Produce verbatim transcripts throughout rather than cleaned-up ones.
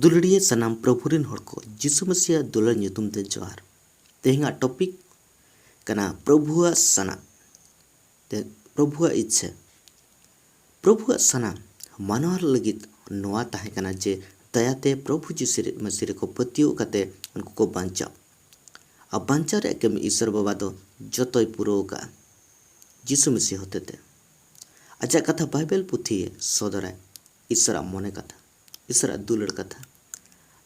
ᱫᱩᱞᱟᱹᱲᱤᱭᱟᱹ ᱥᱟᱱᱟᱢ ᱯᱨᱚᱵᱷᱩ ᱨᱤᱱ ᱦᱚᱲ ᱠᱚ, ᱡᱤᱥᱩ ᱢᱟᱹᱥᱤᱭᱟᱜ ᱫᱩᱞᱟᱹᱲ ᱧᱩᱛᱩᱢ ᱛᱮ ᱡᱚᱦᱟᱨ᱾ ᱛᱮᱦᱮᱧᱟᱜ ᱴᱚᱯᱤᱠ ᱠᱟᱱᱟ ᱯᱨᱚᱵᱷᱩᱣᱟᱜ ᱥᱟᱱᱟ, ᱛᱮ ᱯᱨᱚᱵᱷᱩᱣᱟᱜ ᱤᱪᱪᱷᱟᱹ᱾ ᱯᱨᱚᱵᱷᱩᱣᱟᱜ ᱥᱟᱱᱟ ᱢᱟᱱᱣᱟ ᱞᱟᱹᱜᱤᱫ ᱱᱚᱣᱟ ᱛᱟᱦᱮᱸ ᱠᱟᱱᱟ ᱡᱮ ᱫᱟᱭᱟᱛᱮ ᱯᱨᱚᱵᱷᱩ ᱡᱤᱥᱩ ᱢᱟᱹᱥᱤ ᱨᱮᱠᱚ ᱯᱟᱹᱛᱭᱟᱹᱣ ᱠᱟᱛᱮ ᱩᱱᱠᱩ ᱠᱚ ᱵᱟᱧᱪᱟᱣ᱾ ᱟᱨ ᱵᱟᱧᱪᱟᱣ ᱨᱮᱭᱟᱜ ᱠᱟᱹᱢᱤ ᱤᱥᱚᱨ ᱵᱟᱵᱟ ᱫᱚ ᱡᱚᱛᱚᱭ ᱯᱩᱨᱟᱹᱣ ᱟᱠᱟᱫᱼᱟ ᱡᱤᱥᱩ ᱢᱟᱹᱥᱤ ᱦᱚᱛᱮᱛᱮ᱾ ᱟᱡᱟᱜ ᱠᱟᱛᱷᱟ ᱵᱟᱭᱵᱮᱞ ᱯᱩᱛᱷᱤᱭᱮ ᱥᱚᱫᱚᱨᱟᱭ, ᱤᱥᱚᱨᱟᱜ ᱢᱚᱱᱮ ᱠᱟᱛᱷᱟ, ᱤᱥᱚᱨᱟᱜ ᱫᱩᱞᱟᱹᱲ ᱠᱟᱛᱷᱟ,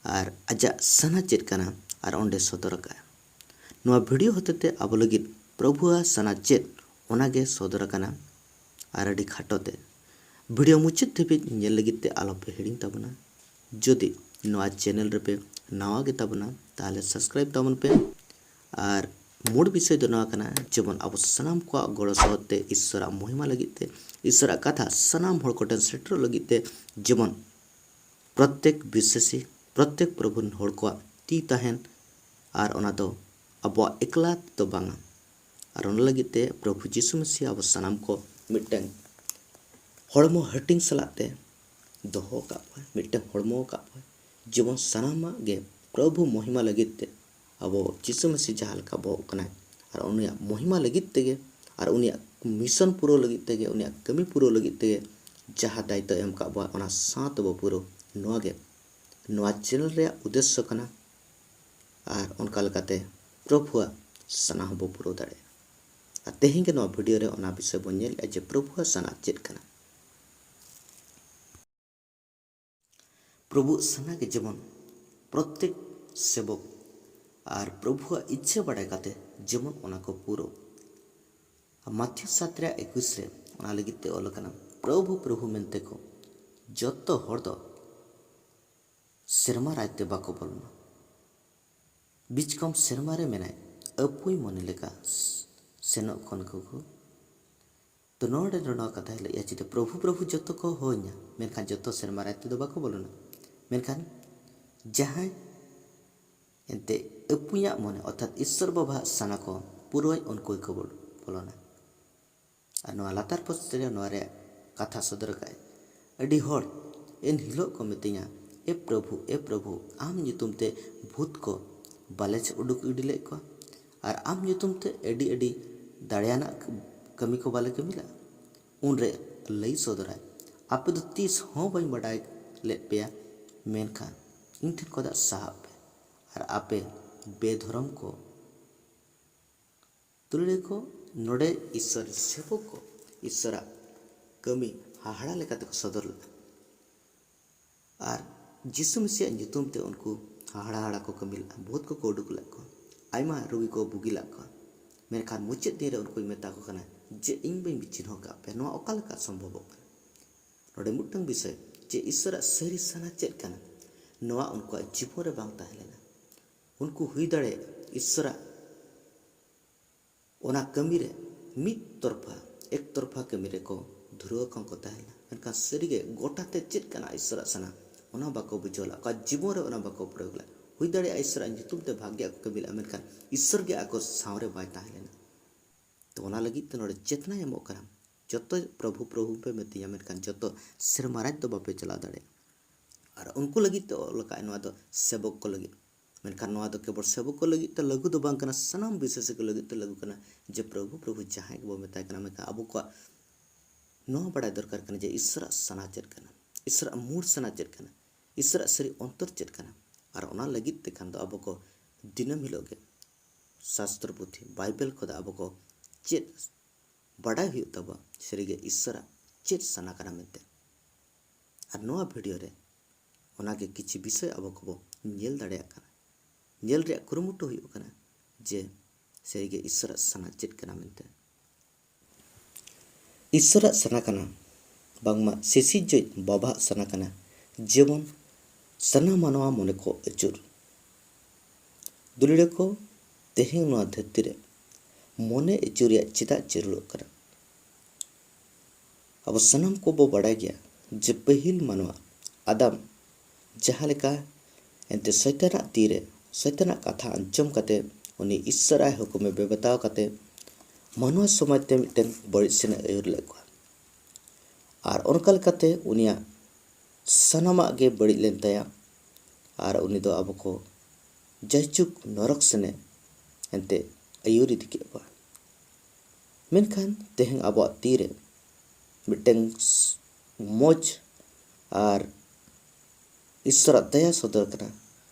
ᱟᱨ ᱟᱡᱟᱜ ᱥᱟᱱᱟ ᱪᱮᱫ ᱠᱟᱱᱟ, ᱟᱨ ᱚᱸᱰᱮ ᱥᱚᱫᱚᱨ ᱟᱠᱟᱫᱼᱟ᱾ ᱱᱚᱣᱟ ᱵᱷᱤᱰᱤᱭᱳ ᱦᱚᱛᱮᱛᱮ ᱟᱵᱚ ᱞᱟᱹᱜᱤᱫ ᱯᱨᱚᱵᱷᱩᱣᱟᱜ ᱥᱟᱱᱟ ᱪᱮᱫ, ᱚᱱᱟᱜᱮ ᱥᱚᱫᱚᱨ ᱟᱠᱟᱱᱟ᱾ ᱟᱨ ᱟᱹᱰᱤ ᱠᱷᱟᱴᱚ ᱛᱮ ᱵᱷᱤᱰᱤᱭᱳ ᱢᱩᱪᱟᱹᱫ ᱫᱷᱟᱹᱵᱤᱡ ᱧᱮᱞ ᱞᱟᱹᱜᱤᱫ ᱛᱮ ᱟᱞᱚᱯᱮ ᱦᱤᱲᱤᱧ ᱛᱟᱵᱚᱱᱟ᱾ ᱡᱩᱫᱤ ᱱᱚᱣᱟ ᱪᱮᱱᱮᱞ ᱨᱮᱯᱮ ᱱᱟᱣᱟ ᱜᱮ ᱛᱟᱵᱚᱱᱟ, ᱛᱟᱦᱚᱞᱮ ᱥᱟᱵᱥᱠᱨᱟᱭᱤᱵ ᱛᱟᱵᱚᱱ ᱯᱮ᱾ ᱟᱨ ᱢᱩᱲ ᱵᱤᱥᱚᱭ ᱫᱚ ᱱᱚᱣᱟ ᱠᱟᱱᱟ, ᱡᱮᱢᱚᱱ ᱟᱵᱚ ᱥᱟᱱᱟᱢ ᱠᱚᱣᱟᱜ ᱜᱚᱲᱚ ᱥᱚᱦᱚᱫ ᱛᱮ ᱤᱥᱚᱨᱟᱜ ᱢᱚᱦᱤᱢᱟ ᱞᱟᱹᱜᱤᱫ ᱛᱮ, ᱤᱥᱚᱨᱟᱜ ᱠᱟᱛᱷᱟ ᱥᱟᱱᱟᱢ ᱦᱚᱲ ᱠᱚᱴᱷᱮᱱ ᱥᱮᱴᱮᱨᱚᱜ ᱞᱟᱹᱜᱤᱫ ᱛᱮ, ᱡᱮᱢᱚᱱ ᱯᱨᱚᱛᱮᱠ ᱵᱤᱥᱥᱟᱹᱥᱤ, ᱯᱨᱚᱛᱮᱠ ᱯᱨᱚᱵᱷᱩ ᱨᱮᱱ ᱦᱚᱲ ᱠᱚᱣᱟᱜ ᱛᱤ ᱛᱟᱦᱮᱱ, ᱟᱨ ᱚᱱᱟ ᱫᱚ ᱟᱵᱚᱣᱟᱜ ᱮᱠᱞᱟ ᱛᱮᱫᱚ ᱵᱟᱝᱟ᱾ ᱟᱨ ᱚᱱᱟ ᱞᱟᱹᱜᱤᱫ ᱛᱮ ᱯᱨᱚᱵᱷᱩ ᱡᱤᱥᱩ ᱢᱟᱹᱥᱤ ᱟᱵᱚ ᱥᱟᱱᱟᱢ ᱠᱚ ᱢᱤᱫᱴᱟᱝ ᱦᱚᱲᱢᱚ ᱦᱟᱹᱴᱤᱧ ᱥᱟᱞᱟᱜ ᱛᱮ ᱫᱚᱦᱚ ᱟᱠᱟᱫ ᱵᱚᱱᱟᱭ, ᱢᱤᱫᱴᱟᱝ ᱦᱚᱲᱢᱚ ᱟᱠᱟᱫ ᱵᱚᱱᱟᱭ, ᱡᱮᱢᱚᱱ ᱥᱟᱱᱟᱢᱟᱜ ᱜᱮ ᱯᱨᱚᱵᱷᱩ ᱢᱚᱦᱤᱢᱟ ᱞᱟᱹᱜᱤᱫ ᱛᱮ ᱟᱵᱚ ᱡᱤᱥᱩ ᱢᱟᱹᱥᱤ ᱡᱟᱦᱟᱸ ᱞᱮᱠᱟ ᱵᱚᱦᱚᱜ ᱠᱟᱱᱟᱭ, ᱟᱨ ᱩᱱᱤᱭᱟᱜ ᱢᱚᱦᱤᱢᱟ ᱞᱟᱹᱜᱤᱫ ᱛᱮᱜᱮ, ᱟᱨ ᱩᱱᱤᱭᱟᱜ ᱢᱤᱥᱚᱱ ᱯᱩᱨᱟᱹᱣ ᱞᱟᱹᱜᱤᱫ ᱛᱮᱜᱮ, ᱩᱱᱤᱭᱟᱜ ᱠᱟᱹᱢᱤ ᱯᱩᱨᱟᱹᱣ ᱞᱟᱹᱜᱤᱫ ᱛᱮᱜᱮ ᱡᱟᱦᱟᱸ ᱫᱟᱭᱤᱛᱛᱚ ᱮᱢ ᱟᱠᱟᱫ ᱵᱚᱱᱟ, ᱚᱱᱟ ᱥᱟᱶ ᱛᱮᱵᱚ ᱯᱩᱨᱟᱹᱣ᱾ ᱱᱚᱣᱟ ᱜᱮ ᱱᱚᱣᱟ ᱪᱮᱱᱮᱞ ᱨᱮᱭᱟᱜ ᱩᱫᱽᱫᱮᱥᱥᱚ ᱠᱟᱱᱟ᱾ ᱟᱨ ᱚᱱᱠᱟ ᱞᱮᱠᱟᱛᱮ ᱯᱨᱚᱵᱷᱩᱣᱟᱜ ᱥᱟᱱᱟ ᱦᱚᱸᱵᱚ ᱯᱩᱨᱟᱹᱣ ᱫᱟᱲᱮᱭᱟᱜᱼᱟ᱾ ᱟᱨ ᱛᱮᱦᱮᱧ ᱜᱮ ᱱᱚᱣᱟ ᱵᱷᱤᱰᱤᱭᱳ ᱨᱮ ᱚᱱᱟ ᱵᱤᱥᱚᱭ ᱵᱚᱱ ᱧᱮᱞᱮᱫᱼᱟ ᱡᱮ ᱯᱨᱚᱵᱷᱩᱣᱟᱜ ᱥᱟᱱᱟ ᱪᱮᱫ ᱠᱟᱱᱟ᱾ ᱯᱨᱚᱵᱷᱩᱣᱟᱜ ᱥᱟᱱᱟ ᱜᱮ ᱡᱮᱢᱚᱱ ᱯᱨᱚᱛᱮᱠ ᱥᱮᱵᱚᱠ ᱟᱨ ᱯᱨᱚᱵᱷᱩᱣᱟᱜ ᱤᱪᱪᱷᱟᱹ ᱵᱟᱲᱟᱭ ᱠᱟᱛᱮ ᱡᱮᱢᱚᱱ ᱚᱱᱟ ᱠᱚ ᱯᱩᱨᱟᱹᱣ᱾ ᱢᱟᱛᱷᱤᱭᱚ ᱥᱟᱛ ᱨᱮᱭᱟᱜ ᱮᱠᱩᱥ ᱨᱮ ᱚᱱᱟ ᱞᱟᱹᱜᱤᱫ ᱛᱮ ᱚᱞ ᱟᱠᱟᱱᱟ, ᱯᱨᱚᱵᱷᱩ, ᱯᱨᱚᱵᱷᱩ ᱢᱮᱱᱛᱮ ᱠᱚ ᱡᱚᱛᱚ ᱦᱚᱲ ᱫᱚ ᱥᱮᱨᱢᱟ ᱨᱟᱡᱽ ᱛᱮ ᱵᱟᱠᱚ ᱵᱚᱞᱚᱱᱟ᱾ ᱵᱤᱪᱠᱚᱢ ᱥᱮᱨᱢᱟ ᱨᱮ ᱢᱮᱱᱟᱭ, ᱟᱹᱯᱩᱭ ᱢᱚᱱᱮ ᱞᱮᱠᱟ ᱥᱮᱱᱚᱜ ᱠᱷᱚᱱ ᱠᱚ᱾ ᱛᱚ ᱱᱚᱰᱮ ᱫᱚ ᱱᱚᱣᱟ ᱠᱟᱛᱷᱟᱭ ᱞᱟᱹᱭᱮᱜᱼᱟ, ᱪᱮᱫ ᱯᱨᱚᱵᱷᱩ, ᱯᱨᱚᱵᱷᱩ ᱡᱚᱛᱚ ᱠᱚ ᱦᱚᱦᱚᱧᱟ, ᱢᱮᱱᱠᱷᱟᱱ ᱡᱚᱛᱚ ᱥᱮᱨᱢᱟ ᱨᱟᱡᱽ ᱛᱮᱫᱚ ᱵᱟᱠᱚ ᱵᱚᱞᱚᱱᱟ᱾ ᱢᱮᱱᱠᱷᱟᱱ ᱡᱟᱦᱟᱸᱭ ᱮᱱᱛᱮ ᱟᱹᱯᱩᱧᱟᱜ ᱢᱚᱱᱮ, ᱚᱨᱛᱷᱟᱛ ᱤᱥᱥᱚᱨ ᱵᱟᱵᱟᱣᱟᱜ ᱥᱟᱱᱟ ᱠᱚ ᱯᱩᱨᱟᱹᱣᱟᱭ, ᱩᱱᱠᱩ ᱜᱮᱠᱚ ᱵᱚᱞ-, ᱵᱚᱞᱚᱱᱟ᱾ ᱟᱨ ᱱᱚᱣᱟ ᱞᱟᱛᱟᱨ ᱯᱚᱥᱛ ᱨᱮ ᱱᱚᱣᱟ ᱨᱮᱭᱟᱜ ᱠᱟᱛᱷᱟ ᱥᱚᱫᱚᱨ ᱟᱠᱟᱫᱼᱟᱭ, ᱟᱹᱰᱤ ᱦᱚᱲ ᱮᱱ ᱦᱤᱞᱳᱜ ᱠᱚ ᱢᱤᱛᱟᱹᱧᱟ, ᱮ ᱯᱨᱚᱵᱷᱩ, ᱮ ᱯᱨᱚᱵᱷᱩ, ᱟᱢ ᱧᱩᱛᱩᱢ ᱛᱮ ᱵᱷᱩᱛ ᱠᱚ ᱵᱟᱞᱮ ᱩᱰᱩᱠ ᱜᱤᱰᱤ ᱞᱮᱫ ᱠᱚᱣᱟ? ᱟᱨ ᱟᱢ ᱧᱩᱛᱩᱢ ᱛᱮ ᱟᱹᱰᱤ ᱟᱹᱰᱤ ᱫᱟᱲᱮᱭᱟᱱᱟᱜ ᱠᱟᱹᱢᱤ ᱠᱚ ᱵᱟᱞᱮ ᱠᱟᱹᱢᱤ ᱞᱮᱫᱼᱟ? ᱩᱱᱨᱮ ᱞᱟᱹᱭ ᱥᱚᱫᱚᱨᱟᱭ, ᱟᱯᱮ ᱫᱚ ᱛᱤᱥ ᱦᱚᱸ ᱵᱟᱹᱧ ᱵᱟᱰᱟᱭ ᱞᱮᱫ ᱯᱮᱭᱟ, ᱢᱮᱱᱠᱷᱟᱱ ᱤᱧ ᱴᱷᱮᱱ ᱠᱷᱚᱱᱟᱜ ᱥᱟᱦᱟᱜ ᱯᱮ, ᱟᱨ ᱟᱯᱮ ᱵᱮᱫᱷᱚᱨᱚᱢ ᱠᱚ ᱛᱩᱞᱟᱹᱲᱤᱭᱟᱹ ᱠᱚ ᱱᱚᱰᱮ ᱤᱥᱥᱚᱨ ᱥᱮᱵᱚᱠ ᱠᱚ ᱤᱥᱥᱚᱨᱟᱜ ᱠᱟᱹᱢᱤ ᱦᱟᱦᱟᱲᱟ ᱞᱮᱠᱟᱛᱮ ᱠᱚ ᱥᱚᱫᱚᱨ ᱞᱮᱫᱟ᱾ ᱟᱨ ᱡᱤᱥᱩ ᱢᱮᱥᱤᱭᱟᱜ ᱧᱩᱛᱩᱢ ᱛᱮ ᱩᱱᱠᱩ ᱦᱟᱦᱟᱲᱟ ᱦᱟᱦᱟᱲᱟ ᱠᱚ ᱠᱟᱹᱢᱤ ᱞᱮᱫᱼᱟ, ᱵᱷᱩᱛ ᱠᱚᱠᱚ ᱩᱰᱩᱠ ᱞᱮᱫ ᱠᱚᱣᱟ, ᱟᱭᱢᱟ ᱨᱩᱜᱤ ᱠᱚ ᱵᱩᱜᱤ ᱞᱮᱫ ᱠᱚᱣᱟ᱾ ᱢᱮᱱᱠᱷᱟᱱ ᱢᱩᱪᱟᱹᱫ ᱫᱤᱱ ᱨᱮ ᱩᱱᱠᱩᱧ ᱢᱮᱛᱟ ᱠᱚ ᱠᱟᱱᱟ ᱡᱮ ᱤᱧ ᱵᱟᱹᱧ ᱪᱤᱱᱦᱟᱹᱣ ᱠᱟᱜ ᱯᱮᱭᱟ, ᱱᱚᱣᱟ ᱚᱠᱟ ᱞᱮᱠᱟ ᱥᱚᱢᱵᱷᱚᱵᱚᱜ ᱠᱟᱱᱟ? ᱱᱚᱰᱮ ᱢᱤᱫᱴᱟᱝ ᱵᱤᱥᱚᱭ ᱡᱮ ᱤᱥᱥᱚᱨᱟᱜ ᱥᱟᱹᱨᱤ ᱥᱟᱱᱟ ᱪᱮᱫ ᱠᱟᱱᱟ, ᱱᱚᱣᱟ ᱩᱱᱠᱩᱣᱟᱜ ᱡᱤᱵᱚᱱ ᱨᱮ ᱵᱟᱝ ᱛᱟᱦᱮᱸ ᱞᱮᱱᱟ᱾ ᱩᱱᱠᱩ ᱦᱩᱭ ᱫᱟᱲᱮᱭᱟᱜᱼᱟ ᱤᱥᱥᱚᱨᱟᱜ ᱚᱱᱟ ᱠᱟᱹᱢᱤ ᱨᱮ ᱢᱤᱫ ᱛᱚᱨᱯᱷᱟ, ᱮᱠ ᱛᱚᱨᱯᱷᱟ ᱠᱟᱹᱢᱤ ᱨᱮᱠᱚ ᱫᱷᱩᱨᱟᱹᱣ ᱟᱠᱟᱱ ᱠᱚ ᱛᱟᱦᱮᱸ ᱞᱮᱱᱟ, ᱢᱮᱱᱠᱷᱟᱱ ᱥᱟᱹᱨᱤᱜᱮ ᱜᱚᱴᱟ ᱛᱮ ᱪᱮᱫ ᱠᱟᱱᱟ ᱤᱥᱥᱚᱨᱟᱜ ᱥᱟᱱᱟ, ᱚᱱᱟ ᱵᱟᱠᱚ ᱵᱩᱡᱷᱟᱹᱣ ᱞᱮᱫ, ᱟᱠᱚᱣᱟᱜ ᱡᱤᱵᱚᱱ ᱨᱮ ᱚᱱᱟ ᱵᱟᱠᱚ ᱯᱨᱚᱭᱳᱜ ᱞᱮᱫ᱾ ᱦᱩᱭ ᱫᱟᱲᱮᱭᱟᱜᱼᱟ ᱤᱥᱥᱚᱨᱟᱜ ᱧᱩᱛᱩᱢ ᱛᱮ ᱵᱷᱟᱜᱮᱭᱟᱜ ᱠᱚ ᱠᱟᱹᱢᱤ ᱞᱮᱫᱼᱟ, ᱢᱮᱱᱠᱷᱟᱱ ᱤᱥᱥᱚᱨ ᱜᱮ ᱟᱠᱚ ᱥᱟᱶ ᱨᱮ ᱵᱟᱭ ᱛᱟᱦᱮᱸ ᱞᱮᱱᱟ᱾ ᱛᱚ ᱚᱱᱟ ᱞᱟᱹᱜᱤᱫ ᱛᱮ ᱱᱚᱰᱮ ᱪᱮᱛᱱᱟᱭ ᱮᱢᱚᱜ ᱠᱟᱱᱟ ᱡᱚᱛᱚ ᱯᱨᱚᱵᱷᱩ ᱯᱨᱚᱵᱷᱩ ᱯᱮ ᱢᱮᱛᱤᱧᱟ, ᱢᱮᱱᱠᱷᱟᱱ ᱡᱚᱛᱚ ᱥᱮᱨᱢᱟ ᱨᱟᱡᱽ ᱫᱚ ᱵᱟᱯᱮ ᱪᱟᱞᱟᱣ ᱫᱟᱲᱮᱭᱟᱜᱼᱟ᱾ ᱟᱨ ᱩᱱᱠᱩ ᱞᱟᱹᱜᱤᱫ ᱛᱮ ᱚᱞ ᱟᱠᱟᱫ ᱱᱚᱣᱟ ᱫᱚ ᱥᱮᱵᱚᱠ ᱠᱚ ᱞᱟᱹᱜᱤᱫ᱾ ᱢᱮᱱᱠᱷᱟᱱ ᱱᱚᱣᱟ ᱫᱚ ᱠᱮᱵᱚᱞ ᱥᱮᱵᱚᱠ ᱠᱚ ᱞᱟᱹᱜᱤᱫ ᱛᱮ ᱞᱟᱹᱜᱩ ᱫᱚ ᱵᱟᱝ ᱠᱟᱱᱟ, ᱥᱟᱱᱟᱢ ᱵᱤᱥᱣᱟᱥᱤ ᱠᱚ ᱞᱟᱹᱜᱤᱫ ᱛᱮ ᱞᱟᱹᱜᱩ ᱠᱟᱱᱟ ᱡᱮ ᱯᱨᱚᱵᱷᱩ ᱯᱨᱚᱵᱷᱩ ᱡᱟᱦᱟᱸᱭ ᱜᱮᱵᱚ ᱢᱮᱛᱟᱭ ᱠᱟᱱᱟ᱾ ᱢᱮᱱᱠᱷᱟᱱ ᱟᱵᱚ ᱠᱚᱣᱟᱜ ᱱᱚᱣᱟ ᱵᱟᱲᱟᱭ ᱫᱚᱨᱠᱟᱨ ᱠᱟᱱᱟ ᱡᱮ ᱤᱥᱥᱚᱨᱟᱜ ᱥᱟᱱᱟ ᱪᱮᱫ ᱠᱟᱱᱟ, ᱤᱥᱥᱚᱨᱟᱜ ᱢᱩᱲ ᱥᱟᱱᱟ ᱪᱮᱫ ᱠᱟᱱᱟ, ᱤᱥᱥᱚᱨᱟᱜ ᱥᱟᱹᱨᱤ ᱚᱱᱛᱚᱨ ᱪᱮᱫ ᱠᱟᱱᱟ᱾ ᱟᱨ ᱚᱱᱟ ᱞᱟᱹᱜᱤᱫ ᱛᱮ ᱠᱷᱟᱱ ᱫᱚ ᱟᱵᱚ ᱠᱚ ᱫᱤᱱᱟᱹᱢ ᱦᱤᱞᱳᱜ ᱜᱮ ᱥᱟᱥᱛᱨᱚ ᱯᱩᱛᱷᱤ ᱵᱟᱭᱵᱮᱞ ᱠᱷᱚᱱ ᱟᱵᱚ ᱠᱚ ᱪᱮᱫ ᱵᱟᱰᱟᱭ ᱦᱩᱭᱩᱜ ᱛᱟᱵᱚᱱᱟ ᱥᱟᱹᱨᱤᱜᱮ ᱤᱥᱥᱚᱨᱟᱜ ᱪᱮᱫ ᱥᱟᱱᱟ ᱠᱟᱱᱟ ᱢᱮᱱᱛᱮ᱾ ᱟᱨ ᱱᱚᱣᱟ ᱵᱷᱤᱰᱤᱭᱳ ᱨᱮ ᱚᱱᱟᱜᱮ ᱠᱤᱪᱷᱩ ᱵᱤᱥᱚᱭ ᱟᱵᱚ ᱠᱚᱵᱚ ᱧᱮᱞ ᱫᱟᱲᱮᱭᱟᱜ ᱠᱟᱱᱟ, ᱧᱮᱞ ᱨᱮᱭᱟᱜ ᱠᱩᱨᱩᱢᱩᱴᱩ ᱦᱩᱭᱩᱜ ᱠᱟᱱᱟ ᱡᱮ ᱥᱟᱹᱨᱤᱜᱮ ᱤᱥᱥᱚᱨᱟᱜ ᱥᱟᱱᱟ ᱪᱮᱫ ᱠᱟᱱᱟ ᱢᱮᱱᱛᱮ᱾ ᱤᱥᱥᱚᱨᱟᱜ ᱥᱟᱱᱟ ᱠᱟᱱᱟ, ᱵᱟᱝᱢᱟ ᱥᱤᱥᱤᱨᱡᱟᱹᱣᱤᱡ ᱵᱟᱵᱟᱣᱟᱜ ᱥᱟᱱᱟ ᱠᱟᱱᱟ, ᱡᱮᱢᱚᱱ ᱥᱟᱱᱟᱢ ᱢᱟᱱᱣᱟ ᱢᱚᱱᱮ ᱠᱚ ᱟᱹᱪᱩᱨ᱾ ᱫᱩᱞᱟᱹᱲᱤᱭᱟᱹ ᱠᱚ, ᱛᱮᱦᱮᱧ ᱱᱚᱣᱟ ᱫᱷᱟᱹᱨᱛᱤ ᱨᱮ ᱢᱚᱱᱮ ᱟᱹᱪᱩᱨ ᱨᱮᱭᱟᱜ ᱪᱮᱫᱟᱜ ᱡᱟᱹᱨᱩᱲᱚᱜ ᱠᱟᱱᱟ? ᱟᱵᱚ ᱥᱟᱱᱟᱢ ᱠᱚᱵᱚ ᱵᱟᱲᱟᱭ ᱜᱮᱭᱟ ᱡᱮ ᱯᱟᱹᱦᱤᱞ ᱢᱟᱱᱣᱟ ᱟᱫᱟᱢ ᱡᱟᱦᱟᱸ ᱞᱮᱠᱟ ᱮᱱᱛᱮ ᱥᱚᱭᱛᱟᱱᱟᱜ ᱛᱤᱨᱮ, ᱥᱚᱭᱛᱟᱱᱟᱜ ᱠᱟᱛᱷᱟ ᱟᱸᱡᱚᱢ ᱠᱟᱛᱮ ᱩᱱᱤ ᱤᱥᱥᱚᱨᱟᱜ ᱦᱩᱠᱩᱢᱮ ᱵᱮᱵᱮᱛᱟᱣ ᱠᱟᱛᱮ ᱢᱟᱱᱣᱟ ᱥᱚᱢᱟᱡᱽ ᱛᱮ ᱢᱤᱫᱴᱮᱱ ᱵᱟᱹᱲᱤᱡ ᱥᱮᱱᱮ ᱟᱹᱭᱩᱨ ᱞᱮᱫ ᱠᱚᱣᱟ᱾ ᱟᱨ ᱚᱱᱠᱟ ᱞᱮᱠᱟᱛᱮ ᱩᱱᱤᱭᱟᱜ ᱥᱟᱱᱟᱢᱟᱜ ᱜᱮ ᱵᱟᱹᱲᱤᱡ ᱞᱮᱱ ᱛᱟᱭᱟ ᱟᱨ ᱩᱱᱤ ᱫᱚ ᱟᱵᱚ ᱠᱚ ᱡᱟᱭᱡᱩᱜᱽ ᱱᱚᱨᱚᱠ ᱥᱮᱱᱮ ᱮᱱᱛᱮ ᱟᱹᱭᱩᱨ ᱤᱫᱤ ᱠᱮᱫ ᱠᱚᱣᱟ᱾ ᱢᱮᱱᱠᱷᱟᱱ ᱛᱮᱦᱮᱧ ᱟᱵᱚᱣᱟᱜ ᱛᱤᱨᱮ ᱢᱤᱫᱴᱟᱝ ᱢᱚᱡᱽ ᱟᱨ ᱤᱥᱥᱚᱨᱟᱜ ᱫᱟᱭᱟ ᱥᱚᱫᱚᱨ ᱠᱟᱱᱟ,